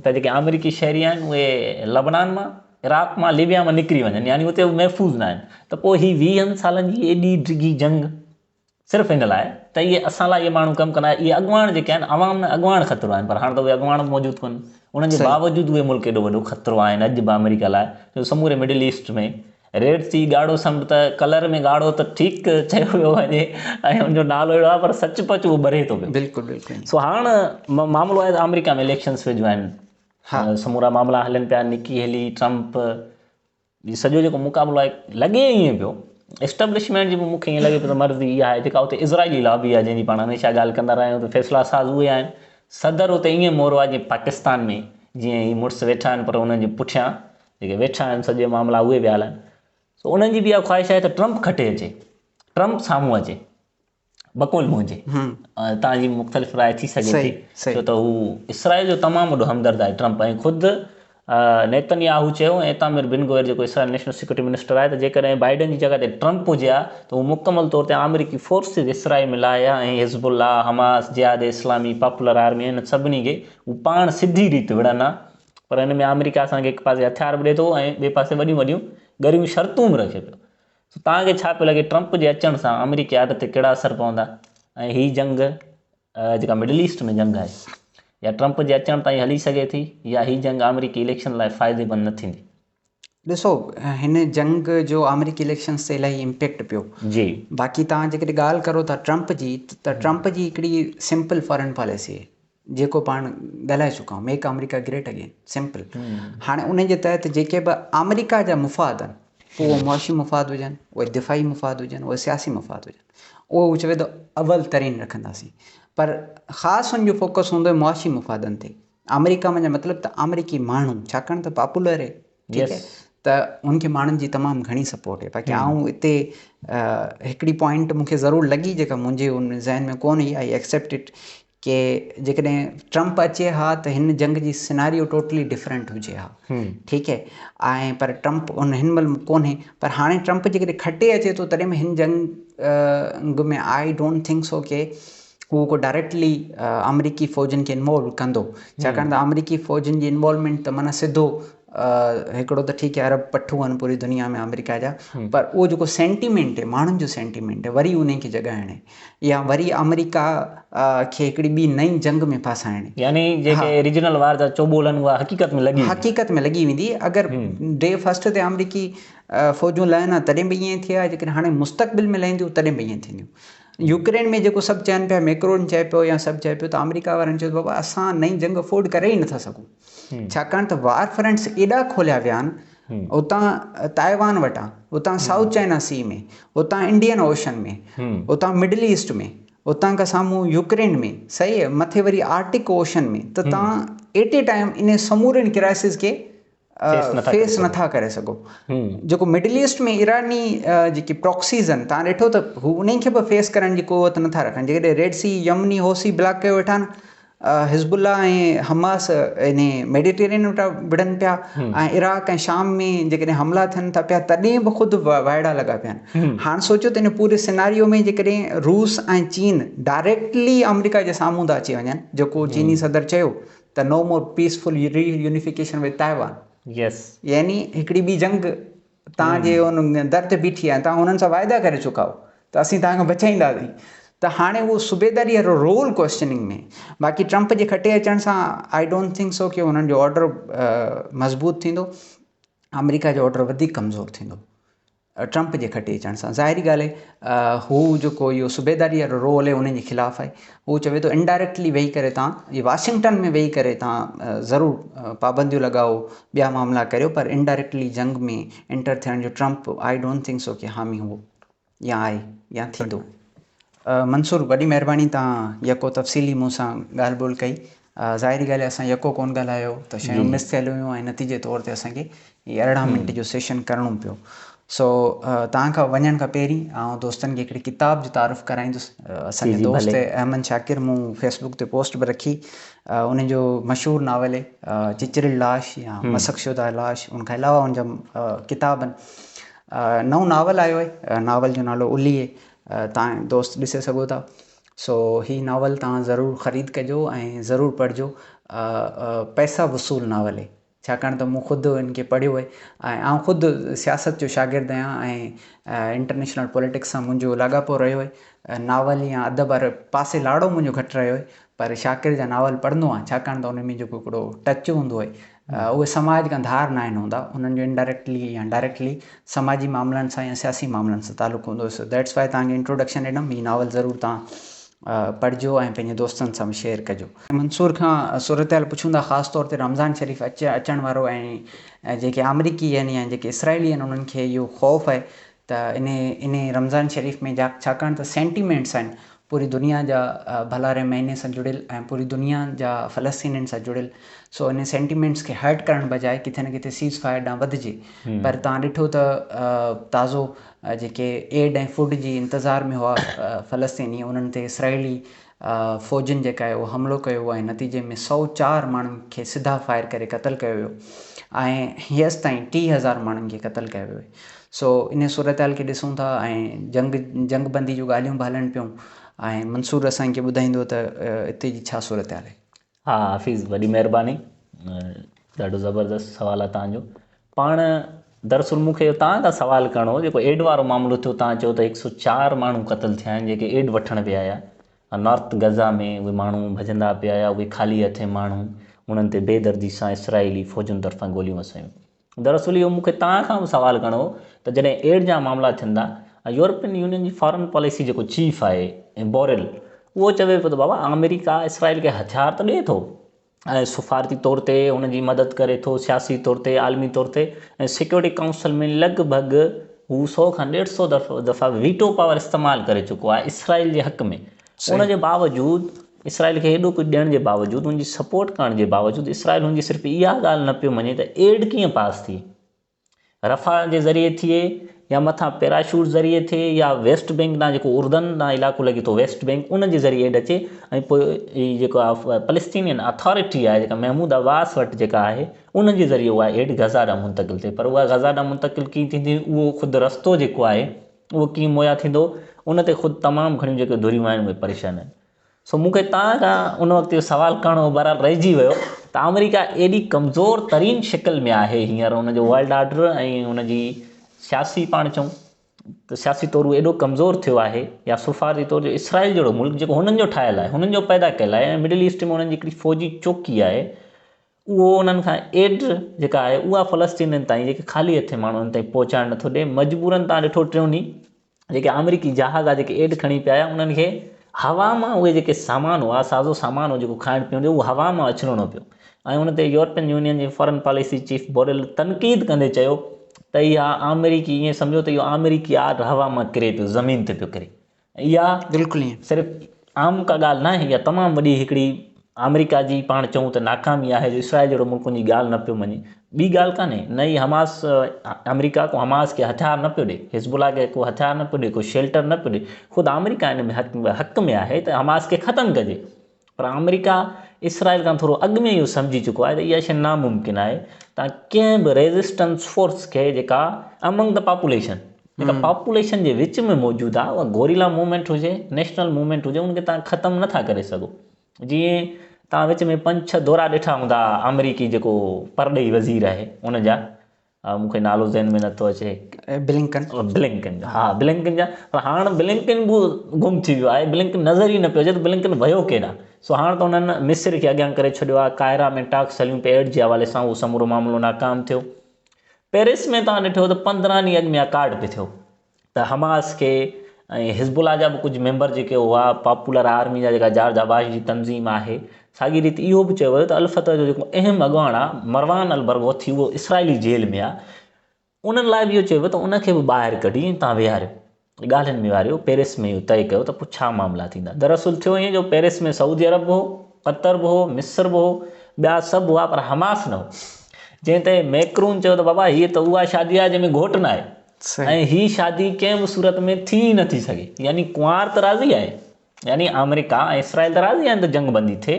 ته جيڪي آمريڪي شهري آهن اهي لبنان مان عراق مان ليبيا مان نڪري وڃن يعني اتي محفوظ نه آهن ته پوء هي ويهن سالن جي ايڏي ڊگهي جنگ صرف ان لاء ته اهي اسان لاء اهي ماڻهو ڪم ڪندا اهي اڳواڻ جيڪي آهن عوام نه اڳواڻ خطرو آهن پر هاڻ ته اهي اڳواڻ به موجود ڪونهن انهن جي باوجود اهي ملڪ ايڏو وڏو خطرو آهن اڄ به آمريڪا لاء جو سموري مڊل ايسٽ ۾ ريڊ سي ڳاڙهو سمنڊ ته ڪلر ۾ ڳاڙهو ته ٺيڪ چيو ويو وڃي ۽ ان جو نالو اهڙو آهي پر سچ پچ اهو ٻري ٿو پيو بلڪل بلڪل سو هاڻ معاملو آهي ته آمريڪا ۾ اليڪشنس ويجهو آهن سمورا معاملا هلن پيا نڪي هيلي ٽرمپ هي سڄو جيڪو مقابلو آهي لڳي ائين پيو اسٽيبلشمينٽ جي به مون کي ائين لڳي پيو ته مرضي اها آهي جيڪا اتي اسرائيلي لابي آهي جنهن جي پاڻ هميشه ڳالهه ڪندا رهيا آهيون ته فيصلا ساز اهي آهن صدر اتي ائين مورو آهي جيئن پاڪستان ۾ جيئن هي مڙس ويٺا آهن پر انهن جي پٺيان جيڪي ويٺا آهن سڄي معاملا اهي پيا هلن سو انهن جي به اها خواهش آهي ته ٽرمپ کٽي اچي. ٽرمپ سامهون اچي بقول منهنجي توهان جي مختلف راء ٿي سگهي ٿي ڇو ته هو اسرائيل جو تمام وڏو همدرد آهي ٽرمپ ۽ خود نيتن ياهو چيو ۽ ايتامر بن گوير جيڪو اسرائيل نيشنل سيڪيورٽي منسٽر آهي ته جيڪڏهن بائيڊن جي جڳهه تي ٽرمپ هجي ها ته هو مڪمل طور تي آمريڪي فورسز اسرائيل ۾ لاهي ها ۽ حزب الله، حماس، جهاد اسلامي، پاپولر آرمي ۽ انهن سڀني کي هو پاڻ سڌي ريت وڙهن ها پر ان ۾ آمريڪا اسان کي هڪ پاسي هٿيار به ڏئي ٿو ۽ ٻئي پاسي وڏيون وڏيون ڳريون شرطون به رکي پيو. سو توهان کي ڇا پيو لڳي ٽرمپ جي اچڻ سان آمريڪي آرڊر تي ڪهڙا اثر پوندا ۽ هي جنگ جيڪا مڊل ايسٽ ۾ جنگ آهي يا ٽرمپ جي اچڻ تائين هلي سگهي ٿي يا هي جنگ آمريڪي اليڪشن لاء فائديمند نه ٿيندي؟ ڏسو هن جنگ جو آمريڪي اليڪشنز تي الاهي امپيڪٽ پيو. جي. باقي توهان جيڪڏهن ڳالهه ڪرو ٿا ٽرمپ جي ته ٽرمپ جي هڪڙي سمپل فارن پاليسي آهي جيڪو پاڻ ڳالهائي چڪا آهيون make America great again simple هاڻي ان جي تحت جيڪي به آمريڪا جا مفاد آهن پوء اهي معاشي مفاد هجن اهي دفاعي مفاد هجن اهي سياسي مفاد هجن اهو هو چوي ٿو اول ترين رکنداسين پر خاص ان جو فوڪس هوندو آهي معاشي مفادن تي آمريڪا منجهه مطلب ته آمريڪي ماڻهو ڇاڪاڻ ته پاپولر آهي ٺيڪ آهي ته ان کي ماڻهن جي تمام گهڻي سپورٽ آهي باقي آئون اتي هڪڙي پوائنٽ مونکي ضرور لڳي جيڪا منهنجي ان ذهن ۾ ڪون هئي آئي ايڪسيپٽ it ڪي جيڪڏهن ٽرمپ اچي ها ته هن جنگ جي سيناريو ٽوٽلي ڊفرنٽ هجي ها ٺيڪ هي ۽ پر ٽرمپ ان هن مهل ڪونهي پر هاڻي ٽرمپ جيڪڏهن کٽي اچي ٿو تڏهن به هن جنگ ۾ I don't think سو ڪي هو ڪو ڊائريڪٽلي آمريڪي فوجن کي انوالو ڪندو ڇاڪاڻ ته آمريڪي فوجن جي انوالومينٽ ته معنيٰ سڌو هڪڙو ته ٺيڪ آهي عرب پٺو آهن پوري دنيا ۾ آمريڪا جا پر اهو جيڪو سينٽيمينٽ آهي ماڻهن جو سينٽيمينٽ آهي وري انهي کي جڳائڻ آهي يا وري آمريڪا کي هڪڙي ٻي نئين جنگ ۾ ڦاسائڻ. يعني جيڪي ريجنل وار جا چوٻول آهن اها حقيقت ۾ لڳي ويندي. حقيقت ۾ لڳي ويندي اگر ڊي فرسٽ تي آمريڪي فوجون لهن ها تڏهن به ائين ٿئي ها جيڪڏهن هاڻي مستقبل ۾ لهنديون تڏهن به ائين ٿينديون. يوڪرين ۾ جيڪو سڀ چون پيا ميڪرون چئي پيو يا سڀ چئي پيو ته آمريڪا وارن چيو ته بابا اسان نئين جنگ افورڊ ڪري ئي نٿا سگهون ڇاڪاڻ ته وار فرنٽس ايڏا کوليا ويا آهن اتان تائيوان وٽان، اتان سائوٿ چائنا سي ۾، اتان انڊين اوشن ۾، اتان مڊل ايسٽ ۾، اتان کان سامهون يوڪرين ۾، صحيح مٿي وري آرٽڪ اوشن ۾ ته تان ايٽ اي ٽائيم انهي سمورين ڪرائسز کي فيس نٿا ڪري سگهو. جيڪو مڊل ايسٽ ۾ ايراني جيڪي پراڪسيز آهن تان ڏٺو ته هو انهن کي به فيس ڪرڻ جي قوت نٿا رکن جيڪڏهن ريڊ سي يمني حوثي بلاڪ ڪيو ويٺا آهن حزب الله ۽ حماس انهي ميڊيٽيرين وٽان وڙهن پيا ۽ عراق ۽ شام ۾ جيڪڏهن حملا ٿين ٿا پيا تڏهن به خود وائڙا لڳا پيا آهن هاڻ سوچيو ته ان پوري سيناريو ۾ جيڪڏهن روس ۽ چين ڊائريڪٽلي آمريڪا جي سامهون ٿا اچي وڃن جيڪو چيني صدر چيو ته no more peaceful reunification with Taiwan يعني هڪڙي ٻي جنگ توهان جي ان در تي بيٺي آهي توهان انهن سان واعدا ڪري چڪا آهيو ته اسين توهان کي بچائينداسين ته هاڻي اهو صوبيداري وارو رول ڪوئسچننگ ۾ باقي ٽرمپ جي کٽي اچڻ سان I don't think سو ڪي انهن جو آرڊر مضبوط ٿيندو آمريڪا جو آرڊر وڌيڪ ڪمزور ٿيندو ٽرمپ جي کٽي اچڻ سان ظاهري ڳالهه آهي هو جيڪو اهو صوبيداري وارو رول آهي ان جي خلاف آهي هو چوي ٿو انڊائريڪٽلي ويهي ڪري تان هي واشنگٽن ۾ ويهي ڪري تان ضرور پابنديون لڳائو ٻيا معاملا ڪريو پر انڊائريڪٽلي جنگ ۾ انٽر ٿيڻ جو ٽرمپ I don't think سو ڪي حامي هو يا آهي يا ٿيندو. منصور وڏي مهرباني تان يڪو تفصيلي مون سان ڳالهه ٻولهه ڪئي. ظاهري ڳالهه آهي اسان يڪو ڪونه ڳالهايو ته شيون مس ٿيل هيون ۽ نتيجي طور تي اسان کي هي 18 منٽ جو سيشن ڪرڻو پيو. سو توهان کان وڃڻ کان پهرين آئون دوستن کي هڪڙي ڪتاب جو تعارف ڪرائيندس. اسان جي دوست احمد شاڪر مون فيس بڪ تي پوسٽ به رکي ان جو مشهور ناول آهي چچريل لاش يا مسخ شده لاش ان کان علاوه ان جا ڪتاب آهن. نئون ناول آيو آهي ناول جو نالو الي آهي توهان دوست ڏسي سگهو ٿا. سو هي ناول توهان ضرور خريد ڪجو ۽ ضرور پڙهجو. پئسا وصول ناول آهي ڇاڪاڻ ته مون خود ان کي پڙهيو آهي ۽ آئون خود سياست جو شاگرد آهيان ۽ انٽرنيشنل پوليٽڪس سان منهنجو لاڳاپو رهيو آهي. ناول يا ادب واري پاسي لاڙو منهنجو گهٽ رهيو آهي پر شاڪر جا ناول پڙهندو آهيان ڇاڪاڻ ته ان ۾ جيڪو هڪڙو ٽچ هوندو آهي اهي سماج کان ڌار ناهن هوندا انهن جو انڊائريڪٽلي يا ڊائريڪٽلي سماجي معاملن سان يا سياسي معاملن سان تعلق هوندو سو that's why توهان کي انٽروڊڪشن ڏنم هي ناول ضرور توهان پڙهجو ۽ پنهنجي دوستن سان به شيئر ڪجو. منصور کان صورتحال پڇون ٿا خاص طور تي رمضان شريف اچ اچڻ وارو ۽ جيڪي آمريڪي آهن يا جيڪي اسرائيلي آهن انهن کي اهو خوف آهي ته انهي انهي رمضان شريف ۾ جا ڇاڪاڻ ته سينٽيمينٽس آهن پوري دنيا جا ڀلاري مهيني سان جڙيل ۽ پوري دنيا جا فلسطينين سان جڙيل سو ان سينٽيمينٽس کي هرٽ ڪرڻ بجاء ڪٿي نه ڪٿي سيز فائر ڏانهن وڌجي پر توهان ڏٺو ته تازو جيڪي ايڊ ۽ فوڊ جي انتظار ۾ هئا فلسطيني انهن تي اسرائيلي فوجن جيڪا آهي اهو حملو ڪيو ۽ نتيجي ۾ 104 ماڻهن کي سڌا فائر ڪري قتل ڪيو ويو ۽ هيستائين 30,000 ماڻهن کي قتل ڪيو ويو سو ان صورتحال کي ڏسون ٿا ۽ جنگ جنگ بندي جون ڳالهيون به هلن پيون ۽ منصور اسان کي ٻڌائيندو ته اتي جي ڇا صورتحال آهي. ها حفيظ وڏي مهرباني ڏاڍو زبردست سوال آهي توهان جو پاڻ دراصل مون کي توهان کان سوال ڪرڻو هو جيڪو ايڊ وارو معاملو ٿيو توهان چيو ته 104 ماڻهو قتل ٿيا آهن جيڪي ايڊ وٺڻ پيا آيا نارٿ غزه ۾ اهي ماڻهو ڀڄندا پيا آيا اهي خالي هٿين ماڻهو انهن تي بي دردي سان اسرائيلي فوجن طرفان گوليون وسايون دراصل اهو مون کي توهان کان به سوال ڪرڻو هو ته جڏهن ايڊ جا معاملا ٿين ٿا ۽ يورپين يونين جي فارن پاليسي جيڪو چيف آهي بوريل اهو چوي پيو ته بابا آمريڪا اسرائيل کي هٿيار ته ڏئي ٿو ۽ سفارتي طور تي هن جي مدد ڪري ٿو سياسي طور تي عالمي طور تي ۽ سيڪيورٽي ڪائونسل ۾ لڳ ڀڳ هو سو کان ڏيڍ سو دفعا ويٽو پاور استعمال ڪري چڪو آهي اسرائيل جي حق ۾ ان جي باوجود اسرائيل کي ايڏو ڪجهه ڏيڻ جي باوجود ان جي سپورٽ ڪرڻ جي باوجود اسرائيل هن جي صرف اها ڳالهه نه پيو مڃي ته ايڊ ڪيئن پاس ٿي رفا جي ذريعي ٿئي يا مٿان پيراشوٽ ذريعي ٿئي يا ويسٽ بينڪ ڏانهن جيڪو اردن ڏانهن علائقو لڳي ٿو ويسٽ بينڪ ان جي ذريعي ايڊ اچي ۽ پوء هي جيڪو آهي فلسطينين اٿارٽي آهي جيڪا محمود عباس وٽ جيڪا آهي ان جي ذريعي اها ايڊ غزا ڏانهن منتقل ٿئي پر اها غزا ڏانهن منتقل ڪيئن ٿيندي اهو خود رستو جيڪو آهي اهو ڪيئن مهيا ٿيندو ان تي خود تمام گهڻيون جيڪي ڌريون آهن اهي پريشان آهن سو مون کي توهان کان ان وقت اهو سوال ڪرڻو هو بهرحال رهجي ويو ته آمريڪا ايڏي ڪمزور ترين شڪل ۾ آهي هينئر ان جو ورلڊ آرڊر ۽ ان جي سياسي پاڻ چئون ته سياسي طور هو ايڏو ڪمزور ٿيو آهي يا سفارتي طور جو اسرائيل جهڙو ملڪ جيڪو هنن جو ٺاهيل آهي هنن جو پيدا ڪيل آهي ۽ مڊل ايسٽ ۾ انهن جي هڪڙي فوجي چوڪي آهي اهو انهن کان ايڊ جيڪا آهي اها فلسطينين تائين جيڪي خالي هٿين ماڻهو انهن تائين پهچائڻ نٿو ڏي مجبورن تان ڏٺو ٽيون ڏينهن جيڪي آمريڪي جهاز جا جيڪي ايڊ کڻي پيا آيا انهن کي هوا مان اهي جيڪي سامان هئا سازو سامان هو جيڪو کائڻ پيئڻ جو اهو هوا مان اڇلڻو پيو ۽ ان تي يورپين يونين جي فارن پاليسي چيف بوريل تنقيد ڪندي چيو ته اها آمريڪي ائين سمجهو ته اهو آمريڪي آرڊ هوا مان ڪري پيو زمين تي پيو ڪري اها بلڪل ائين صرف عام ڪا ڳالهه ناهي اها تمام وڏي هڪڙي آمريڪا جي پاڻ چئون ته ناڪامي آهي جو اسرائيل جهڙو ملڪ ان جي ڳالهه نه پيو مڃي. ٻي ڳالهه ڪانهي نه ئي حماس آمريڪا ڪو حماس کي هٿيار نه پيو ڏي، حزب الله کي ڪو هٿيار نه پيو ڏي، ڪو شيلٽر نه پيو ڏي. خود آمريڪا ان ۾ حق ۾ آهي ته حماس کي ختم ڪجي. پر آمريڪا اسرائيل کان ٿورو اڳ ۾ اهو سمجهي چڪو آهي ته اها شيء ناممڪن آهي ته ڪنهن به ريزسٽنس فورس کي جيڪا امنگ the population جيڪا پاپوليشن جي وچ ۾ موجود آهي اها گوريلا موومينٽ هجي نيشنل موومينٽ هجي ان کي توهان ختم نٿا ڪري سگهو. جيئن توهان وچ ۾ پنج ڇهه دورا ڏٺا هوندا آمريڪي جيڪو پرڏيهي وزير آهي ان جا مون کي نالو ذهن ۾ نٿو اچي بلنڪن بلنڪن جا ها بلنڪن جا پر هاڻ بلنڪن به گم ٿي ويو آهي بلنڪن نظر ئي نه پيو اچي ته بلنڪن ويو ڪيڏانهن سو هاڻ ته انهن مصر کي اڳيان ڪري ڇڏيو آهي قاهره ۾ ٽاڪس هليون پئي ايڊ جي حوالي سان اهو سمورو معاملو ناڪام ٿيو پيرس ۾ توهان ڏٺو ته 15 ڏينهن اڳ ۾ اڪارڊ به ٿيو ته حماس کي ۽ حزب الله جا به ڪجهه ميمبر جيڪي هئا پاپولر آرمي جا جيڪا جارج عباس جي تنظيم آهي ساڳي ريت اهو به چيو ويو ته الفتح جو جيڪو اهم اڳواڻ آهي مروان البرغوثي اهو اسرائيلي جيل ۾ آهي انهن لاء به اهو چيو ويو ته ان کي به ٻاهر ڪڍي ۽ تان ويهاريو ڳالهين ۾ ويهاريو پيرس ۾ اهو طئي ڪيو ته پوء ڇا معاملا ٿيندا دراصل ٿيو ائين جو پيرس ۾ سعودي عرب به هو قطر به هو مصر به هو ٻيا سڀ هئا پر حماس نه هو جنهن تي ميڪرون چيو ته بابا هيء ته اها شادي آهي جنهن ۾ گهوٽ نه آهي ۽ هي شادي ڪنهن به صورت ۾ ٿي ئي نٿي سگهي يعني ڪنوار ته راضي آهي يعني آمريڪا ۽ اسرائيل ته راضي آهن ته جنگ بندي ٿئي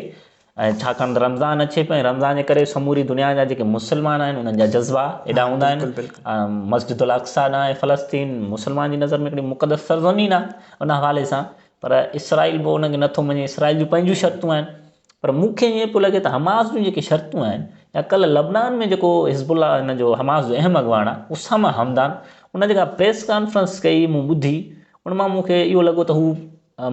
۽ ڇاڪاڻ ته رمضان اچي پيو ۽ رمضان جي ڪري سموري دنيا جا جيڪي مسلمان آهن انهن جا جذبا ايڏا هوندا آهن مسجد الاقصيٰ ڏانهن ۽ فلسطين مسلمان جي نظر ۾ هڪڙي مقدس سرزمين آهي ان حوالي سان پر اسرائيل به ان کي نٿو مڃي اسرائيل جون پنهنجون شرطون آهن پر مون کي ائين پيو لڳي ته حماس جون جيڪي شرطون آهن يا ڪلهه لبنان ۾ جيڪو حزب الله هن جو حماس جو اهم اڳواڻ آهي اسامه حمدان ان جيڪا پريس ڪانفرنس ڪئي مون ٻڌي ان مان مون کي اهو لڳو ته هو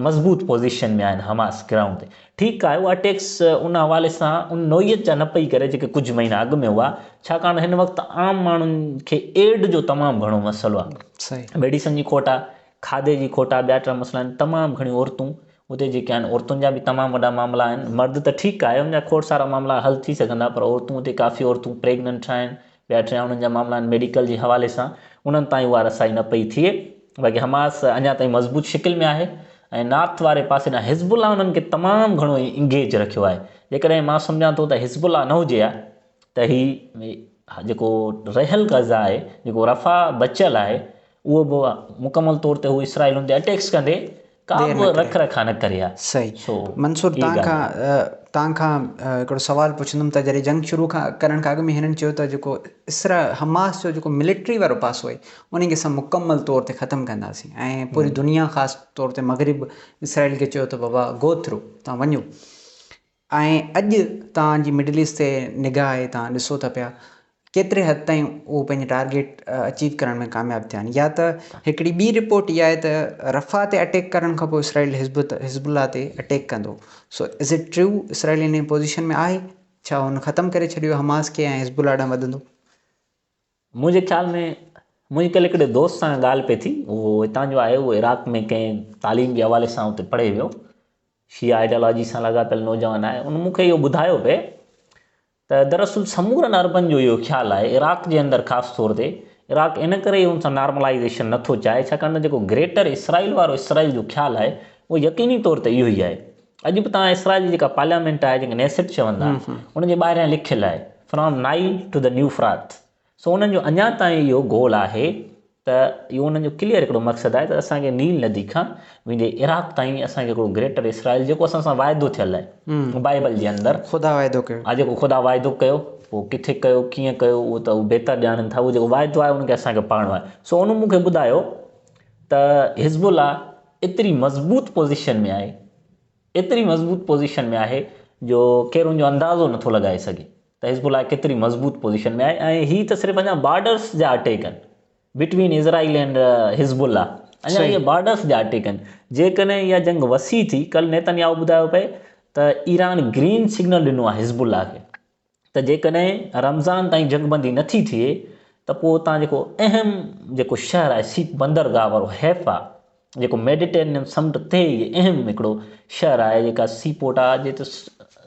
مضبوط پوزيشن ۾ آهن حماس گرائونڊ تي ٺيڪ آهي اهو اٽيڪس ان حوالي سان ان نوعيت جا نه پئي ڪري جيڪي ڪجهه مهينا اڳ ۾ هئا ڇاڪاڻ هن وقت عام ماڻهن کي ايڊ جو تمام گهڻو مسئلو آهي ميڊيسن جي کوٽ آهي کاڌي جي کوٽ آهي ٻيا ٽيا مسئلا آهن تمام گهڻيون عورتون اتي جيڪي آهن عورتن جا به تمام وڏا معاملا آهن مرد ته ٺيڪ آهي ان جا کوڙ سارا معاملا حل ٿي سگهندا پر عورتون اتي ڪافي عورتون پريگننٽ آهن ٻيا ٽيا انهن جا معاملا آهن ميڊيڪل جي حوالي سان انهن تائين اها رسائي نه پئي ٿئي باقي حماس اڃا تائين مضبوط شڪل ۾ آهي ۽ نارٿ واري پاسي ڏانهن حزب الله انهن کي تمام گهڻو انگيج رکيو آهي. جيڪڏهن مان سمجهان ٿو ته حزب الله نه هجي ها ته هي جيڪو رهيل غزه آهي جيڪو رفح بچيل آهي اهو به مڪمل طور تي هو اسرائيل ان تي اٽيڪس ڪندي ڪا به رک رکاء نه ڪري ها. صحيح منصور اها تان ڳالهه کان آهي. تان کان هڪڙو سوال پڇندم ته جڏهن جنگ شروع کان ڪرڻ کان اڳ ۾ هنن چيو ته جيڪو اسرا حماس جو جيڪو ملٽري وارو پاسو آهي ان کي اسان مڪمل طور تي ختم ڪنداسين ۽ پوري دنيا خاص طور تي مغرب اسرائيل کي چيو ته بابا گو ٿرو تان وڃو ۽ اڄ توهان جي مڊل ايسٽ تي نگاهه آهي توهان ڏسو ٿا پيا ڪيتري حد تائين اهو پنهنجي ٽارگيٽ اچيو ڪرڻ ۾ ڪامياب ٿيا آهن يا ته هڪڙي ٻي رپورٽ اها آهي ته رفح تي اٽيڪ ڪرڻ کان پوء اسرائيل حزب حزب الله تي اٽيڪ ڪندو سو از it true Israel in position ۾ آهي ڇا هن ختم ڪري ڇڏيو حماس کي ۽ حزب الله ڏانهن وڌندو؟ منهنجي خيال ۾ منهنجي ڪلهه هڪڙي دوست سان ڳالهه پئي ٿي اهو هتان جو آهي اهو عراق ۾ ڪنهن تعليم جي حوالي سان اتي پڙهي ويو شيعا آئيڊيالاجي سان لاڳاپيل نوجوان آهي ان مون کي اهو ٻڌايو پئي ته دراصل سمورن عربن جو اهو خيال آهي عراق جي اندر خاص طور تي عراق ان ڪري ئي ان سان نارملائيزيشن نٿو چاهي ڇاڪاڻ ته جيڪو گريٽر اسرائيل وارو اسرائيل جو خيال آهي اهو يقيني طور تي اهو ئي آهي اڄ به توهان اسرائيل جي جيڪا پارليامينٽ آهي جنهن کي نيسٽ چون ٿا ان جي ٻاهريان لکيل آهي from Nile to the Euphrates سو انهن جو اڃا تائين اهو گول آهي ته اهو انهن جو ڪليئر هڪڙو مقصد آهي ته اسان کي نيل ندي کان ويندي عراق تائين اسان کي هڪڙو گريٽر اسرائيل جيڪو اسان سان واعدو ٿيل آهي بائبل جي اندر خدا واعدو ڪيو ها جيڪو خدا واعدو ڪيو پوء ڪٿي ڪيو ڪيئن ڪيو اهو ته هو بهتر ڄاڻن ٿا اهو جيڪو واعدو آهي ان کي اسان کي پاڙڻو آهي سو ان مون کي ٻڌايو ته حزب الله ايتري مضبوط پوزيشن ۾ آهي ايتري مضبوط پوزيشن ۾ آهي جو ڪير ان جو اندازو نٿو لڳائي سگهي ته حزب الله ڪيتري مضبوط پوزيشن ۾ آهي ۽ هي ته صرف اڃا بارڊرس جا اٽيڪ آهن بٽوين اسرائيل اينڊ حزب الله اڃا اهي بارڊرس جا اٽيڪ آهن جيڪڏهن اها جنگ وسيع ٿي ڪل نيتن ياهو ٻڌايو پئي ته ايران گرين سگنل ڏنو آهي حزب الله کي ته جيڪڏهن رمضان تائين جنگ بندي نه ٿي ٿئي ته پوء اتان جيڪو اهم جيڪو شهر آهي سيپ بندرگاهه وارو حيفا جيڪو ميڊيٽرينين سمنڊ تي ئي اهم هڪڙو شهر آهي جيڪا سي پورٽ آهي جتي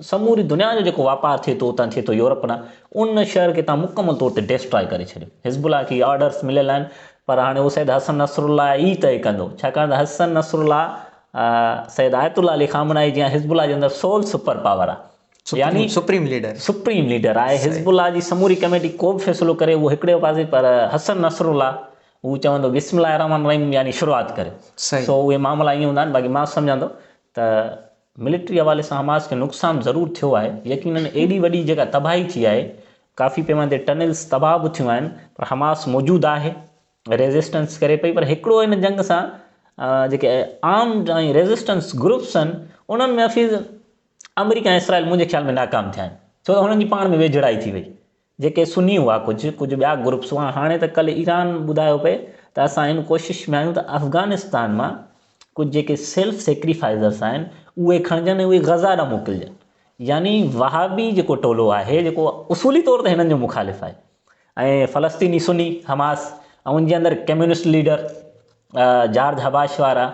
سموري دنيا جو جيڪو واپار ٿئي ٿو اتان ٿئي ٿو يورپ ڏانهن ان شهر کي تان مڪمل طور تي ڊيسٽرائي ڪري ڇڏيو حزب الله کي آرڊرس مليل آهن پر هاڻي اهو سيد حسن نصر الله ئي طئي ڪندو ڇاڪاڻ ته حسن نصر الله سيد آيت الله علي خامنائي جيان حزب الله جي اندر سول سپر پاور آهي يعني سپريم ليڊر سپريم ليڊر آهي حزب الله جي سموري ڪميٽي ڪو به فيصلو ڪري اهو هڪڙي پاسي پر حسن نصر الله هو چوندو بسم الله الرحمن الرحيم يعني شروعات ڪري سو اهي معاملا ائين هوندا آهن باقي مان سمجهان ٿو ته ملٽري حوالي سان حماس کي نقصان ضرور ٿيو آهي يقينن ايڏي وڏي جيڪا تباهي ٿي آهي ڪافي پيماني تي ٽنلز تباهه به ٿيون آهن پر حماس موجود آهي ريزسٽنس ڪري پئي پر هڪڙو ان جنگ سان جيڪي عام ۽ ريزسٽنس گروپس آهن انهن ۾ حفيظ آمريڪا ۽ اسرائيل منهنجي خيال ۾ ناڪام ٿيا آهن ڇو ته هنن جي پاڻ ۾ ويجهڙائي ٿي وئي جيڪي سني هئا ڪجهه ڪجهه ٻيا گروپس هئا هاڻي ته ڪلهه ايران ٻڌايو پئي ته اسان ان ڪوشش ۾ آهيون ته افغانستان مان ڪجهه جيڪي سيلف سيڪريفائزرس آهن اهي کڻجن ۽ اهي غزا ڏانهن موڪلجن يعني وهابي جيڪو ٽولو آهي جيڪو اصولي طور تي هنن جو مخالف آهي ۽ فلسطيني سني حماس ۽ ان جي اندر ڪميونسٽ ليڊر جارج حباش وارا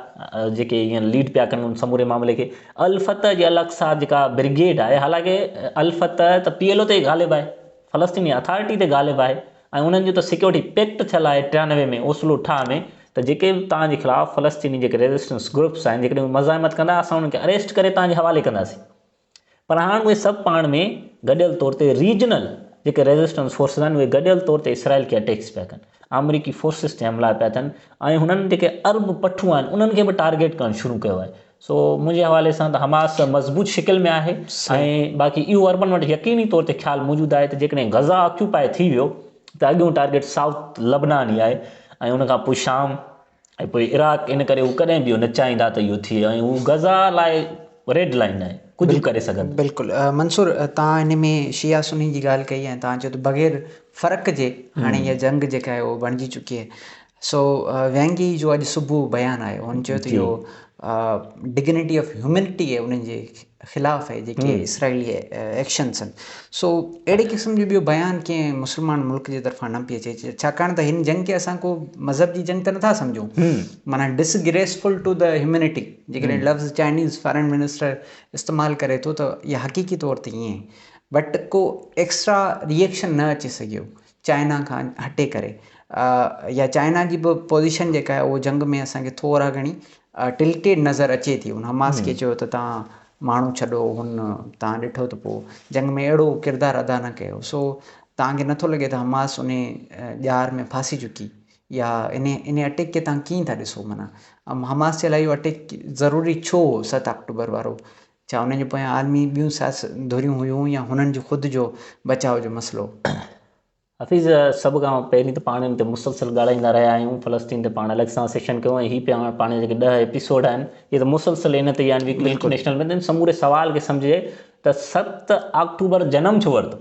جيڪي هينئر ليڊ پيا ڪن ان سموري معاملي کي الفتح جي الاقصيٰ جيڪا برگيڊ آهي حالانڪه الفتح ته پي ايل او تي غالب آهي فلسطيني اٿارٽي تي غالب آهي ۽ انهن جو ته سيڪيورٽي پيڪٽ ٿيل آهي 93 ۾ اوسلو ٺاهه ۾ ته جيڪي به توهان جي خلاف فلسطيني جيڪي ريزسٽنس گروپس آهن جيڪڏهن مزاحمت ڪندا اسان انهن کي اريسٽ ڪري توهان جي حوالي ڪنداسين پر هاڻ اهي سڀ پاڻ ۾ گڏيل طور تي ريجنل جيڪي ريزسٽنس فورسز آهن اهي گڏيل طور تي اسرائيل کي اٽيڪس پيا ڪن آمريڪي فورسز تي حملا پيا ٿين ۽ هنن جيڪي عرب پٺو آهن انهن کي به ٽارگيٽ ڪرڻ شروع ڪيو آهي سو منهنجي حوالي سان ته حماس مضبوط شڪل ۾ آهي ۽ باقي اهو عربن وٽ يقيني طور تي خيال موجود آهي ته جيڪڏهن غزا آڪيوپائي ٿي ويو ته اڳيون ٽارگيٽ سائوٿ لبنان ئي آهي ۽ ان کان پوء شام ۽ پوء عراق ان ڪري هو ڪڏهن به اهو نه چاهيندا ته اهو ٿئي ۽ هو غزه لاء ريڊ لائن آهي ڪجهه به ڪري سگهن ٿا. بلڪل منصور توهان ان ۾ شيعا سني جي ڳالهه ڪئي ۽ توهان چيو ته بغير فرق جي هاڻي اها جنگ جيڪا آهي اهو بڻجي چڪي آهي سو ويانگي جو اڄ صبح بيان آيو هن چيو ته اهو ڊگنيٽي آف هيومنٽي انهن جي خلاف آهي جيڪي اسرائيلي ايڪشنس آهن سو اهڙي قسم جو ٻيو بيان ڪنهن مسلمان ملڪ جي طرفان نه پئي اچي ڇاڪاڻ ته هن جنگ کي اسان ڪو مذهب جي جنگ ته نٿا سمجهون معنيٰ ڊسگريسفل ٽو the humanity جيڪڏهن لفظ چائنيز فارن منسٽر استعمال ڪري ٿو ته اها حقيقي طور تي ائين بٽ ڪو ايڪسٽرا ريئيڪشن نه اچي سگهيو چائنا کان هٽي ڪري يا چائنا جي به پوزيشن جيڪا آهي اهو جنگ ۾ اسانکي ٿورا گهڻي ٽلٽيڊ نظر اچي ٿي. هن حماس کي چيو ته توهان ماڻهو ڇڏو، هن توهان ڏٺو ته پوء جنگ ۾ اهڙو ڪردار ادا نه ڪيو. سو توهان کي نٿو لڳي ته حماس ان ڄار ۾ ڦاسي چڪي يا ان ان اٽيڪ کي توهان ڪيئن ٿا ڏسو؟ معنيٰ حماس جي لاء اهو اٽيڪ ضروري ڇو هو 7 آڪٽوبر وارو؟ ڇا انهن جي پويان عالمي ٻيون سياسي ڌريون هيون يا هنن جو خود جو بچاء جو مسئلو؟ حفيظ، سڀ کان پهرين ته پاڻ ان تي مسلسل ڳالهائيندا رهيا آهيون، فلسطين تي پاڻ الڳ سان سيشن ڪيو ۽ هي پيا پاڻ جيڪي 10 ايپيسوڊ آهن اهي ته مسلسل ان تي ئي آهن ويڪلي انٽرنيشنل ۾ ته ان سموري سوال کي سمجهجي ته 7 آڪٽوبر جنم ڇو ورتو؟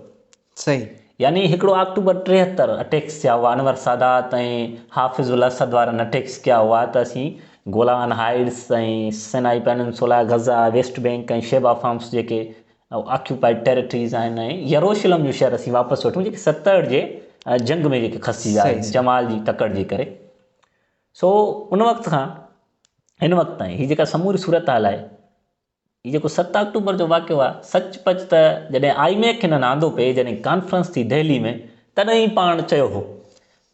صحيح. يعني هڪڙو آڪٽوبر 73 اٽيڪس ٿيا هئا انور سادات ۽ حافظ الاسد وارن اٽيڪس ڪيا هئا ته اسين Golan Heights ۽ Sinai Peninsula, Gaza, West Bank ۽ Shebaa Farms جيڪي آڪيوپائيڊ ٽيريٽريز آهن ۽ يروشلم جو شهر اسين واپس وٺون جيڪي 70 جي جنگ ۾ جيڪي کسجي ويا جمال جي تڪڙ جي ڪري. سو ان وقت کان هن وقت تائين هي جيڪا سموري صورتحال آهي هي جيڪو 7 آڪٽوبر جو واقعو آهي، سچ پچ ته جڏهن آئي ميڪ هنن آندو پئي، جڏهن ڪانفرنس ٿي دهلي ۾ تڏهن ئي پاڻ چيو هو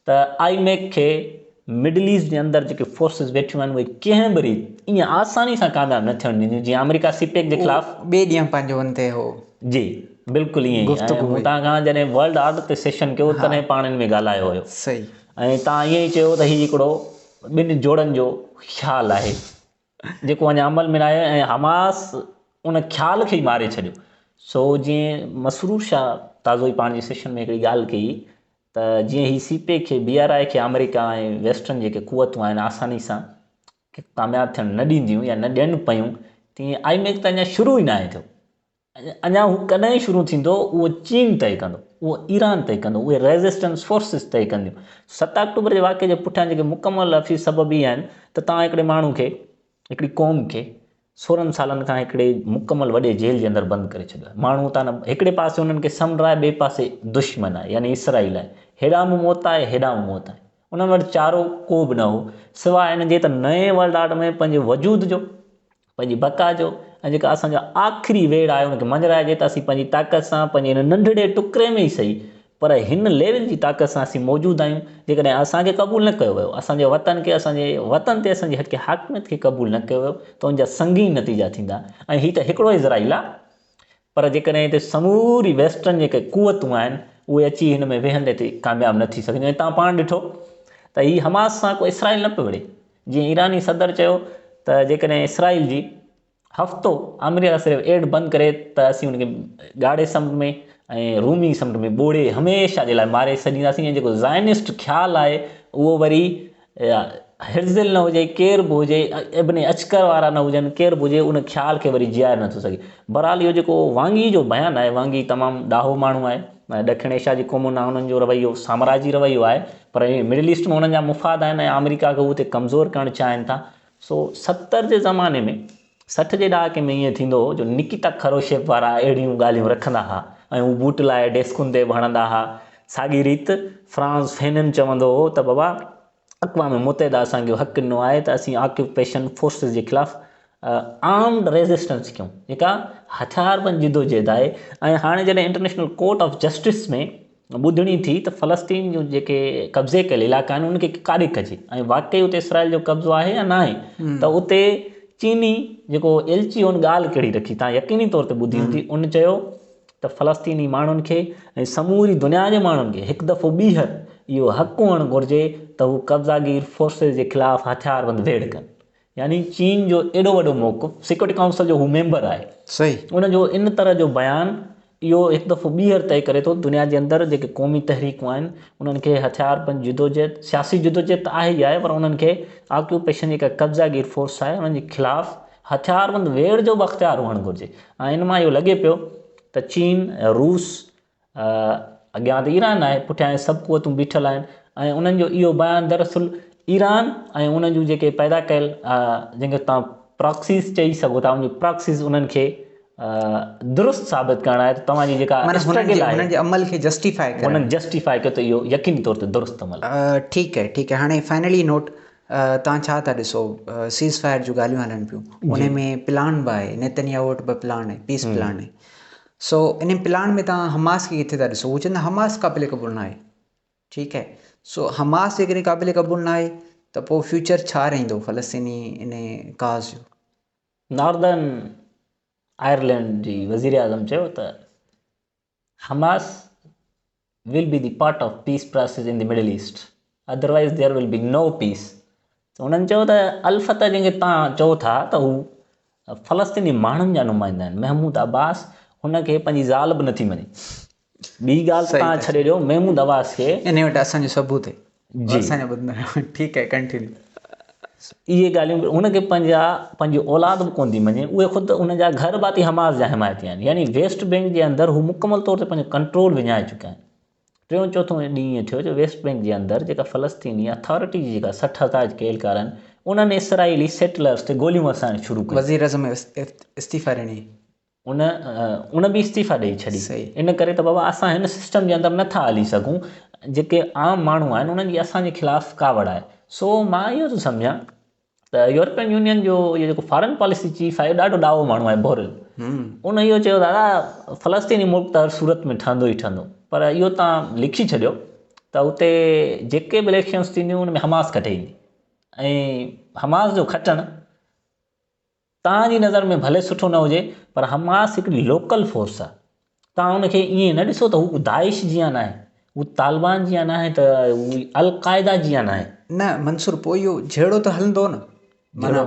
ته آئي ميڪ کي مڊل ايسٽ جي اندر جيڪي فورسز ويٺيون آهن اهي ڪنهن به ريت ائين آساني سان ڪامياب نه ٿيڻ ڏينديون جيئن آمريڪا سي پيڪ جي خلاف ٻئي ڏينهن پنهنجو ان تي هو. جي بلڪل ائين ئي ۽ مون توهان کان جڏهن ورلڊ آرڊر تي سيشن ڪيو تڏهن پاڻ ان ۾ ڳالهايو هيو. صحيح. ۽ توهان ائين ئي چيو ته هي هڪڙو ٻن جوڙن جو خيال آهي. جيڪو اڃا عمل ۾ ناهي ۽ حماس ان خيال کي ئي ماري ڇڏيو. سو جيئن مسرور شاهه تازو ئي پنهنجي سيشن ۾ هڪڙي ڳالهه ڪئي ته جيئن هي سي پيڪ کي بي آر I کي آمريڪا ۽ ويسٽرن جيڪي قوتون آهن آساني سان ڪامياب ٿيڻ نه ڏينديون يا نه ڏين پيون تيئن آئي ميڪ ته اڃا شروع ئي ناهي ٿيو. اڃا هو ڪڏهن شروع ٿيندو اهو چين طئي ڪندو، اهو ايران طئي ڪندو، اهي ريزسٽنس فورسز طئي ڪنديون. 7 آڪٽوبر جي واقعي جي پٺيان جيڪي مڪمل حفيظ سبب اهي آهن ته توهان هڪڙي ماڻهو کي، هڪڙي قوم کي 16 سالن کان هڪڙي مڪمل وڏي جيل جي اندر بند ڪري ڇڏيو آهي. ماڻهو اتان نه هڪڙي پاسي انهن کي سمنڊ آهي ٻئي پاسي دشمن آهي يعني اسرائيل آهي. هيڏانهن به موت آهي هيڏانهن به موت آهي. انهن وٽ چارو ڪو به نه هو سواء ان جي ته نئين ورلڊ آرڊر ۾ پنهنجي وجود جو پنهنجي بقا جو ۽ جيڪا اسان جو آخري ويڙهه آهي ان کي مڃرائجي ته اسين پنهنجي طاقت سان پنهنجي هن ننڍڙي ٽڪري ۾ ئي سهي پر هن ليول جي طاقت سان اسين موجود آهيون جيڪڏهن اسان کي قبول نه ڪيو ويو اسان جي وطن کي اسان جي وطن تي اسان جي حق حاڪميت کي قبول نه ڪيو ويو ته ان جا سنگين نتيجا ٿيندا ۽ هي ته هڪڙو اسرائيل آهي پر جيڪڏهن هتي سموري ويسٽرن جيڪي قوتون آهن اهي اچي هن ۾ ويهندي تي ڪامياب نه ٿي سگهنديون ۽ تان پاڻ ڏٺو ته هي حماس سان ڪو اسرائيل نه پيو وڙهي جيئن ايراني صدر چيو ته جيڪڏهن اسرائيل جي هفتو آمريڪا صرف ايڊ بند ڪري ته اسين ان کي ڳاڙهي سمنڊ ۾ ۽ رومي سمنڊ ۾ ٻوڙي هميشه جي لاء ماري ڇڏينداسين ۽ جيڪو زائنسٽ خيال آهي اهو وري هرزل نه هجي ڪير به هجي ابن اشڪر وارا نه هجن ڪير به هجي ان خيال کي وري جياري نٿو سگهي بهرحال اهو جيڪو وانگي جو بيان آهي وانگي تمام ڏاهو ماڻهو آهي ڏکڻ ايشيا جي قومن ڏانهن انهن جو رويو سامراجي رويو آهي پر مڊل ايسٽ ۾ انهن جا مفاد آهن ۽ آمريڪا کي هو اتي ڪمزور ڪرڻ چاهين ٿا. سو 70 جي زماني ۾ 60 جي ڏهاڪي ۾ ائين ٿيندو هو جو نڪيتا خروشيف وارا اهڙيون ڳالهيون رکندا ها ۽ هو بوٽ لاهي ڊيسڪن تي به هڻندا ها. ساڳي ريت فرانز فينن چوندو هو ته بابا اقوام متحده اسان کي حق ڏنو آهي ته اسين آڪيوپيشن فورسز جي خلاف آرمڊ ريزسٽنس ڪيون جيڪا هٿياربند جدوجهد آهي ۽ هاڻي جڏهن انٽرنيشنل ڪورٽ آف جسٽس ۾ ٻڌڻي ٿي ته فلسطين جون جيڪي قبضي ڪيل علائقا آهن ان کي ڪاڏي ڪجي ۽ واقعي اتي اسرائيل جو قبضو آهي يا ناهي ته اتي چيني جيڪو ايلچي ان ڳالهه ڪهڙي رکي تان يقيني طور تي ٻڌي هوندي ان چيو ته فلسطيني ماڻهن کي ۽ سموري دنيا جي ماڻهن کي هڪ دفعو ٻيهر اهو حق هئڻ گهرجي ته هو قبضاگير فورسز جي خلاف هٿياربند ويڙهه ڪن يعني چين جو ايڏو وڏو موقف، سيڪيورٽي ڪائونسل جو هو ميمبر آهي، صحيح. ان جو ان طرح جو بيان اهو هڪ دفعو ٻيهر طئي ڪري ٿو دنيا جي اندر جيڪي قومي تحريڪون آهن انهن کي هٿياربند جدوجهد، سياسي جدوجهد ته آهي ئي آهي پر انهن کي آڪيوپيشن جيڪا قبضا گير فورس آهي انهن جي خلاف هٿياربند ويڙهه جو به اختيار هئڻ گهرجي ۽ ان مان اهو لڳي پيو ته چين، روس، اڳيان ته ايران آهي پٺيان اهي سڀ قوتون بيٺل آهن ۽ انهن جو اهو بيان دراصل ايران ۽ انهن جون جيڪي پيدا ڪيل جنهن کي توهان پراڪسيز چئي سگهو ٿا ان جون پراڪسيز انهن کي درست ثابت ڪرڻ آهي ته توهان جي جيڪا اسٽرگل آهي انهن جي عمل کي جسٽيفائي ڪرڻ انهن جسٽيفائي ڪيو ته اهو يقيني طور تي درست عمل آهي. ٺيڪ آهي ٺيڪ آهي هاڻي فائنلي نوٽ توهان ڇا ٿا ڏسو سيز فائر جون ڳالهيون هلن پيون ان ۾ پلان به آهي نيتنياهو وٽ به پلان آهي پيس پلان آهي سو انهي پلان ۾ توهان حماس کي ڪٿي ٿا ڏسو؟ هو چون ٿا حماس قابل قبول ناهي. ٺيڪ آهي. سو حماس جيڪڏهن قابل قبول ناهي ته پوء فيوچر ڇا رهندو فلسطيني ان ڪاز جو؟ ناردرن آئرلينڊ جي وزيراعظم چيو ته Hamas will be the part of peace process in the Middle East otherwise there will be no peace انهن چيو ته الفتح جنهن کي تان چئو ٿا ته هو فلسطيني ماڻهن جا نمائندا آهن محمود عباس هن کي پنهنجي زال به نٿي مڃي ٻي ڳالهه ته تان ڇڏي ڏيو محمود عباس کي انهي وٽ اسان جو ثبوت آهي جي اسان جا ٻڌندا ٺيڪ آهي ڪنٽينيو. اهي ڳالهيون به هن کي پنهنجا پنهنجي اولاد به ڪونه ٿي مڃي اهي خود ان جا گهر ڀاتي حماس جا حمايتي آهن يعني ويسٽ بينڪ جي اندر هو مڪمل طور تي پنهنجو ڪنٽرول وڃائي چڪا آهن ٽيون چوٿون ڏينهن ائين ٿيو جو ويسٽ بينڪ جي اندر جيڪا فلسطيني اٿارٽي جي جيڪا 60,000 جيڪي اهلڪار آهن انهن اسرائيلي سيٽلرس تي گوليون وسائڻ شروع ڪيون. وزيراعظم استعيفا ڏني. ان ان به استعيفا ڏئي ڇڏي ان ڪري ته بابا اسان هن سسٽم جي اندر نٿا هلي سگهون جيڪي عام ماڻهو آهن انهن جي اسان جي خلاف ڪاوڙ آهي سو مان اهو ٿو سمجهان ته يورپين يونين جو اهو جيڪو فارن پاليسي چيف آهي ڏاڍو ڏاهو ماڻهو آهي بورل ان اهو چيو دادا فلسطيني ملڪ ته هر صورت ۾ ٺهندو ئي ٺهندو پر اهو تان لکي ڇڏيو ته اتي جيڪي به اليڪشنس ٿينديون ان ۾ حماس کٽي ايندي ۽ حماس جو کٽڻ توهان جي نظر ۾ ڀلي سٺو نه هجي پر حماس هڪڙي لوڪل فورس آهي. توهان ان کي ائين نه ڏسو ته هو داعش جيان ناهي، هو طالبان جيان ناهي ته هو القاعده جيان ناهي. نه منصور پوء اهو جهيڙو ته هلندو نه. معنيٰ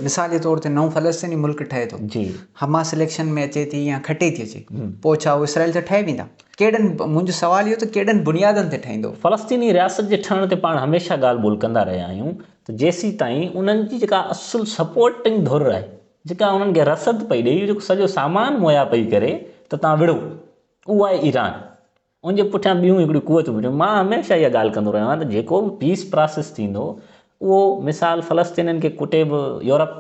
مثال جي طور تي نئون فلسطيني ملڪ ٺهي ٿو، حماس اليڪشن ۾ اچي ٿي يا کٽي ٿي اچي، پوء ڇا هو اسرائيل سان ٺهي ويندا؟ ڪهڙن منهنجو سوال اهو ته ڪهڙن بنيادن تي ٺهندو؟ فلسطيني رياست جي ٺهڻ تي پاڻ هميشه ڳالهه ٻولهه ڪندا رهيا آهيون ته جيسيتائين انهن جي جيڪا اصل سپورٽنگ ڌر آهي، جيڪا انهن کي رسد پئي ڏئي، جيڪو سڄو سامان مهيا پئي ڪري ته توهان وڙهو، اهو آهي ايران. ان جي پٺيان ٻيون هڪڙيون قوتون بيٺيون. مان هميشه اها ڳالهه ڪندو رهيو آهيان ته جيڪو به پيس پراسيس ٿيندو، اهو مثال فلسطينين کي ڪٽي به يورپ،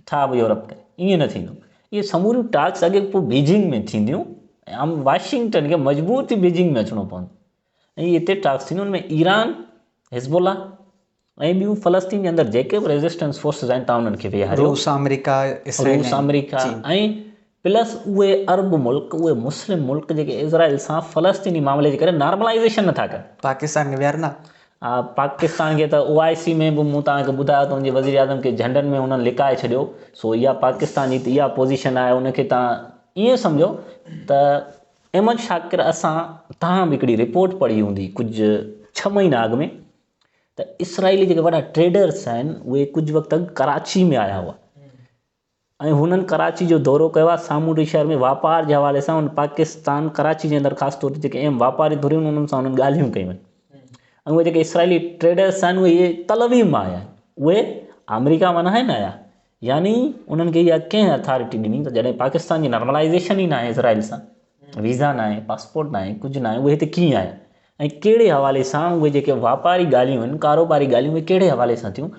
ٺاهه به يورپ ڪري، ائين نه ٿيندو. اهي سموريون ٽاڪس اڳي پوء بيجنگ ۾ ٿينديون ۽ واشنگٽن کي مجبور ٿي بيجنگ ۾ اچڻو پوندو. ۽ اتي ٽاڪس ٿينديون ان ۾ ايران، حزب الله ۽ ٻيون فلسطين جي اندر جيڪي به ريزسٽنس فورسز آهن تان انهن کي ويهاريو. روس، آمريڪا، اسرائيل روس، آمريڪا ۽ پلس اهي عرب ملڪ، اهي مسلم ملڪ جيڪي اسرائيل سان فلسطيني معاملي جي ڪري نارملائيزيشن نٿا ڪن. پاڪستان کي ويهارندا؟ ها پاڪستان کي ته او آء سي ۾ به مون توهان کي ٻڌايو ته ان جي وزيراعظم کي جهنڊن ۾ انهن لڪائي ڇڏيو سو اها پاڪستان جي ته اها پوزيشن آهي ان کي توهان ائين سمجهو ته احمد شاڪر اسان تهان به هڪڙي رپورٽ پڙهي هوندي ڪجهه ڇهه مهينا اڳ ۾ ته اسرائيلي جيڪي وڏا ٽريڊرس آهن اهي ڪجهه وقت اڳ ڪراچي ۾ آيا هئا ۽ هنن ڪراچي جو دورو ڪيو آهي سامونڊي شهر ۾ واپار جي حوالي سان پاڪستان ڪراچي جي اندر خاص طور تي جيڪي اهم واپاري ڌريون آهن انهن سان انهن ڳالهيون ڪيون آهن ۽ اهي جيڪي اسرائيلي ٽريڊرس آهن اهي تل ابيب مان آيا آهن اهي آمريڪا مان ناهن آيا يعني انهن کي اها ڪنهن اٿارٽي ڏني ته جڏهن پاڪستان جي نارملائيزيشن ئي ناهي اسرائيل سان، ويزا ناهي، پاسپورٽ ناهي، ڪجهه ناهي، اهي هتي ڪيئن آيا ۽ ڪهڙي حوالي سان اهي جيڪي واپاري ڳالهيون آهن، ڪاروباري ڳالهيون اهي ڪهڙي حوالي سان ٿيون؟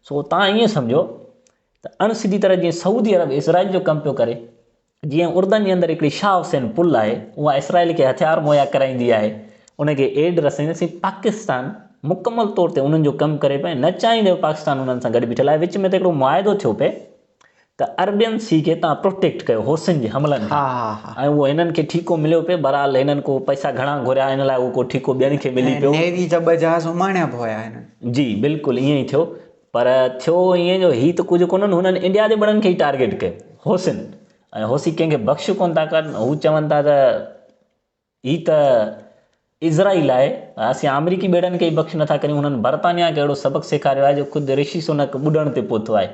سو توهان ائين سمجهو ته اڻ سڌي طرح جيئن سعودي عرب اسرائيل جو ڪم پيو ڪري، جيئن اردن جي اندر هڪڙي شاهه حسين پل آهي، اها اسرائيل کي هٿيار مهيا ڪرائيندي آهي، ان کي ايڊ رسائيندي آهي، سي پاڪستان مڪمل طور تي انهن جو ڪم ڪري پئي ۽ نه چاهيندي به پاڪستان انهن سان گڏ بيٺل آهي، وچ ۾ ته هڪڙو معاهدو ٿيو پئي ته عربين سي کي توهان پروٽيڪٽ ڪيو حوثين جي حملن کان ۽ اهو هنن کي ٺيڪو مليو پئي، بهرحال هنن ڪو پئسا گهڻا گهريا ان لاء اهو ڪو ٺيڪو ٻين کي ملي پيو. نيوي جا ٻه جهاز اماڻيا به هيا هنن. جي بلڪل ائين ئي ٿيو. پر ٿيو ائين جو هي ته ڪجهه ڪونهن هنن انڊيا جي ٻڙن کي ئي ٽارگيٽ ڪيو حوثين ۽ حوثي ڪنهن کي بخش ڪونه ٿا ڪن هو چون ٿا ته هي ته اسرائيل آهي اسين آمريڪي ٻيڙن کي ئي بخش نٿا ڪريون هنن برطانيا کي اهڙو سبق سيکاريو آهي جو خود رشي سونڪ ٻڏڻ تي پهتو آهي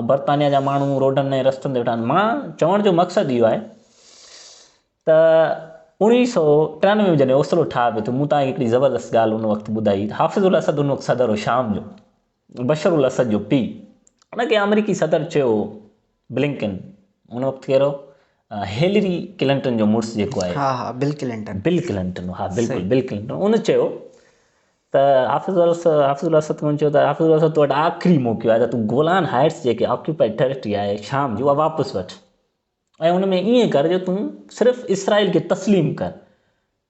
۽ برطانيا جا ماڻهو روڊن ۽ رستن تي ويٺا آهن مان چوڻ جو مقصد اهو آهي ته 1993 ۾ جڏهن اوسلو ٺاهه پيو ٿيو، مون توهان کي هڪڙي زبردست ڳالهه ان وقت ٻڌائي ته حافظ الاسد ان وقت صدر هو شام جو، بشر الاسد جو پيء، ان کي آمريڪي صدر چيو هو بلنڪن، ان وقت ڪير هو؟ هيلري ڪلنٽن جو مڙس جيڪو آهي. ها ها بل ڪلنٽن. بل ڪلنٽن ها بلڪل بل ڪلنٽن ان چيو ته حافظ حافظ الاسد کي چيو ته حافظ الاسد تو وٽ آخري موقعو آهي ته تون گولان هائٽس جيڪي آڪيوپائيڊ ٽيريٽري آهي شام جي اها واپس وٺ. ۽ ان ۾ ائين ڪر جو تون صرف اسرائيل کي تسليم ڪر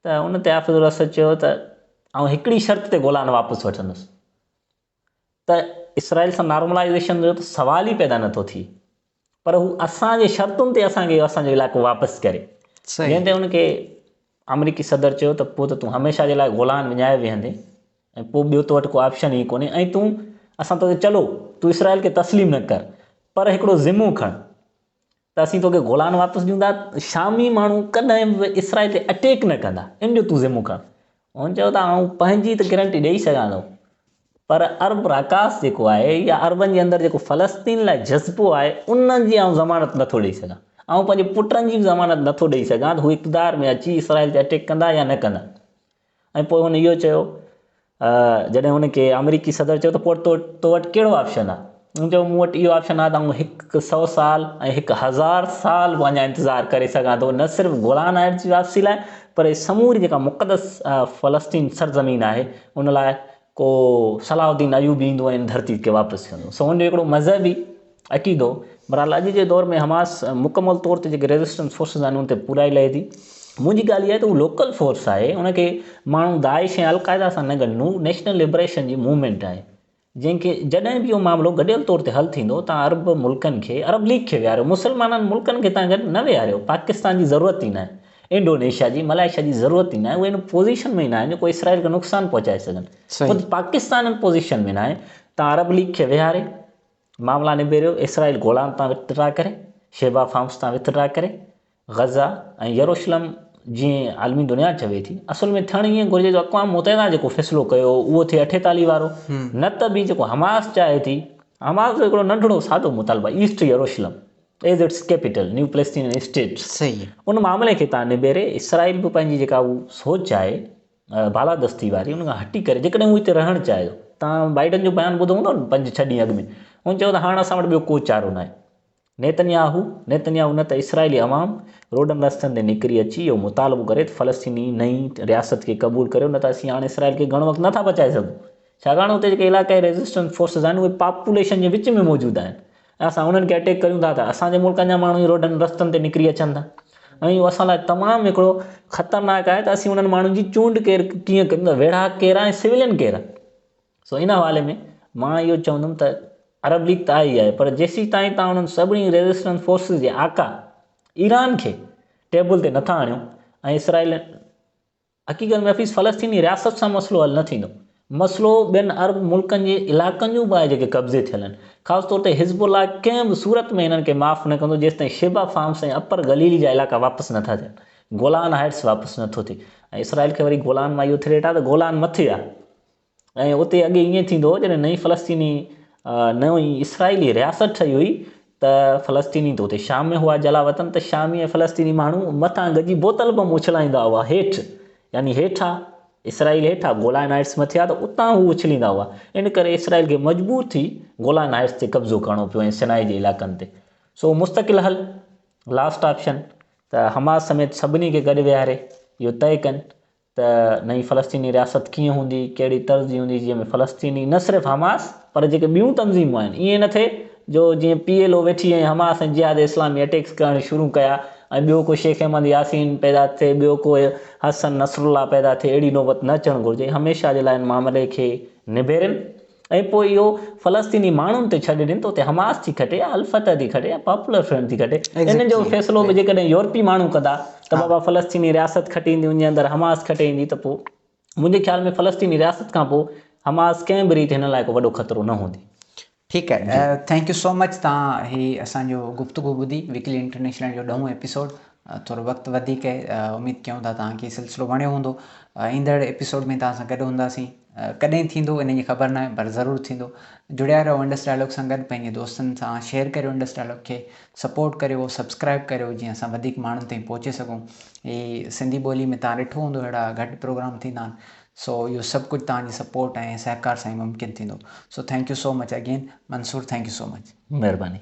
ته ان تي حافظ الاسد چيو ته آئون هڪڙي شرط تي گولان واپس وٺندس ته اسرائيل سان نارملائيزيشن جو ته سوال ئي پيدا نٿو ٿئي پر هو اسان جي شرطن تي اسان کي اسان جو علائقو واپس ڪري جنهن تي ان کي آمريڪي صدر چيو ته پوء ته تون هميشه جي لاء گولان وڃائي ويهندين ۽ پوء ٻيو تو وٽ ڪو آپشن ئي ڪونهي ۽ تون اسان توکي چلو تون اسرائيل کي تسليم نه ڪر پر هڪڙو ذمو کڻ ته اسين توکي گولان واپس ڏيون ٿا، شامي ماڻهو ڪڏهن به اسرائيل تي اٽيڪ نه ڪندا، ان جو تون ذمو کڻ. هن چيو ته آئون پنهنجي ته گرنٽي ڏئي سگهان ٿو پر عرب راڪاس جيڪو آهي يا عربن جي اندر جيڪو فلسطين لاء جذبو آهي ان جي آئون ضمانت نٿو ڏئي سگهان. آئون پنهنجي پٽن جي به ضمانت نٿو ڏئي سگهان ته هو اقتدار ۾ اچي اسرائيل تي اٽيڪ ڪندا يا نه ڪندا. ۽ پوء هن اهو چيو جڏهن هن کي آمريڪي صدر چيو ته پوء تو تو وٽ ڪهڙو آپشن آهي هن چيو مون وٽ اهو آپشن آهي ته آئون هڪ سو سال ۽ 1000 سال به اڃا انتظار ڪري سگهان ٿو نه صرف گولان هائٽس جي واپسي لاء پر سموري جيڪا مقدس فلسطين سرزمين آهي ان لاء ڪو صلاح الدين ايوبي ايندو ۽ ان ڌرتي کي واپس کڻندو. سو هن جو هڪڙو مذهبي عقيدو بهرحال اڄ جي دور ۾ حماس مڪمل طور تي جيڪي ريزسٽنس فورسز آهن ان تي پورائي لهي ٿي. منهنجي ڳالهه اها آهي ته هو لوڪل فورس آهي ان کي ماڻهو داعش ۽ القاعده سان نه ڳنڍن هو نيشنل لبريشن جي موومينٽ آهي جنهن کي جڏهن به اهو معاملو گڏيل طور تي حل ٿيندو تان عرب ملڪن کي عرب ليگ کي ويهاريو مسلمانن ملڪن کي تان گڏ نه ويهاريو پاڪستان جي ضرورت ئي ناهي انڊونيشيا جي، ملائيشيا جي ضرورت ئي ناهي، اهي ان پوزيشن ۾ ئي ناهن جو ڪو اسرائيل کي نقصان پهچائي سگهن. خود پاڪستان ان پوزيشن ۾ ناهي ته عرب ليگ کي ويهاري معاملا نبيريو، اسرائيل گولان تان وٿڊرا ڪري، شيبا فارمز تان وٿڊرا ڪري، غزه ۽ يروشلم جيئن عالمي دنيا چوي ٿي، اصل ۾ ٿيڻ ائين گهرجي جو اقوام متحده جيڪو فيصلو ڪيو اهو ٿئي 48 وارو، نه ته به جيڪو حماس چاهي ٿي، حماس جو هڪڙو ننڍڙو سادو مطالبو آهي east Jerusalem. As its capital, new Palestinian state, ان معاملي کي تان نبيري اسرائيل به پنهنجي جيڪا هو سوچ آهي بالادستي واري ان کان هٽي ڪري جيڪڏهن هو هتي رهڻ چاهي ٿو تان بائيڊن جو بيان ٻڌو هوندو نه پنج ڇهه ڏينهن اڳ ۾ هن چيو ته هاڻ اسان وٽ ٻيو ڪو چارو ناهي نيتنياهو نيتنياهو نه ته اسرائيلي عوام روڊن رستن تي نڪري اچي اهو مطالبو ڪري ته فلسطيني نئين رياست کي قبول ڪريو نه ته اسين هاڻ اسرائيل کي گهڻو وقت نٿا بچائي سگهون ڇاڪاڻ اتي جيڪي علاقائي ريزسٽنس فورسز آهن اهي پاپوليشن جي وچ ۾ موجود آهن ۽ اسان انهن کي اٽيڪ ڪريون ٿا ته اسان جي ملڪن جا ماڻهو ئي روڊن رستن تي نڪري اچن ٿا ۽ اهو اسان لاء تمام هڪڙو خطرناڪ آهي ته اسين انهن ماڻهن جي چونڊ ڪير ڪيئن ڪريون ته ويڙهاڪ ڪير آهي ۽ سويلين ڪير آهي سو ان حوالي ۾ مان اهو چوندم ته عرب ليگ ته آئي آهي پر جيسين تائين تان انهن سڀني ريزسٽنس فورسز جي آقا ايران کي ٽيبل تي نٿا آڻيو ۽ اسرائيل حقيقت ۾ حفيظ فلسطيني رياست سان مسئلو حل نه ٿيندو. مسئلو ٻين عرب ملڪن جي علائقن جو به آهي جيڪي قبضي ٿيل آهن. خاص طور تي حزب الله ڪنهن به صورت ۾ هنن کي معاف نه ڪندو جيستائين شيبا فارمز ۽ اپر گليلي جا علائقا واپس نه ٿا ٿين. گولان هائٽس واپس نه ٿو ٿئي ۽ اسرائيل کي وري گولان مان اهو ٿريٽ آهي ته گولان مٿي آهي. ۽ اتي اڳي ائين ٿيندو هو جڏهن نئين فلسطيني نئين اسرائيلي رياست ٺهي هئي ته فلسطيني ته اتي شام ۾ هئا جلا وطن ته شامي ۽ فلسطيني ماڻهو مٿان گڏجي بوتل بم اڇلائيندا هئا هيٺ يعني هيٺ آ اسرائيل هيٺ آ گولان هائٽس مٿي آ ته اتان هو اڇليندا هئا ان ڪري اسرائيل کي مجبور ٿي گولان هائٽس تي قبضو ڪرڻو پيو ۽ سنائي جي علائقن تي سو مستقل حل لاسٽ آپشن ته حماس سميت سڀني کي گڏ ويهاري اهو طئي ڪن ته نئين فلسطيني رياست ڪيئن هوندي، ڪهڙي طرز جي هوندي جنهن ۾ فلسطيني نه صرف حماس پر جيڪي ٻيون تنظيمون آهن ائين نه ٿئي جو جيئن پي ايل او ويٺي ۽ حماس ۽ جهاد اسلامي اٽيڪس ڪرڻ شروع ڪيا ۽ ٻيو ڪو شيخ احمد ياسين پيدا ٿئي ٻيو ڪو حسن نصرالله پيدا ٿئي اهڙي نوبت نه اچڻ گهرجي هميشه جي لاء ان معاملي کي نبيرين. ۽ پوء اهو فلسطيني ماڻهن تي ڇڏي ڏين ته اتي حماس ٿي کٽي يا الفتح ٿي کٽي يا پاپولر فرنٽ ٿي کٽي ان جو فيصلو به جيڪڏهن يورپي ماڻهو ڪندا ته بابا فلسطيني رياست کٽي ايندي ان جي اندر حماس کٽي ايندي ته پوء منهنجي خيال ۾ فلسطيني رياست کان پوء حماس ڪنهن به ريت هن لاء ڪو وڏو خطرو نه هوندي. ٺيڪ آهي thank you سو مچ تان هي اسان جو گفتگو ٻڌي ويڪلي انٽرنيشنل جو ڏهون ايپيسوڊ ٿورو وقت وڌيڪ اميد ڪيون ٿا توهان کي سلسلو وڻيو هوندو ايندڙ ايپيسوڊ ۾ توهان سان گڏ هونداسين ڪڏهن ٿيندو ان جي خبر ناهي پر ضرور ٿيندو. جڙيا رهو انڊس ڊائلاگ سان گڏ پنهنجي دوستن سان شيئر ڪريو انڊس ڊائلاگ کي سپورٽ ڪريو سبسڪرائب ڪريو جيئن اسان وڌيڪ ماڻهن تائين پهچي سگهون هي سنڌي ٻولي ۾ توهان ڏٺو هوندو اهڙا گهٽ پروگرام ٿيندا آهن سو اهو سڀ ڪجهه توهان جي سپورٽ ۽ سهڪار سان ئي ممڪن ٿيندو so thank you so much again Mansoor thank you so much. مهرباني.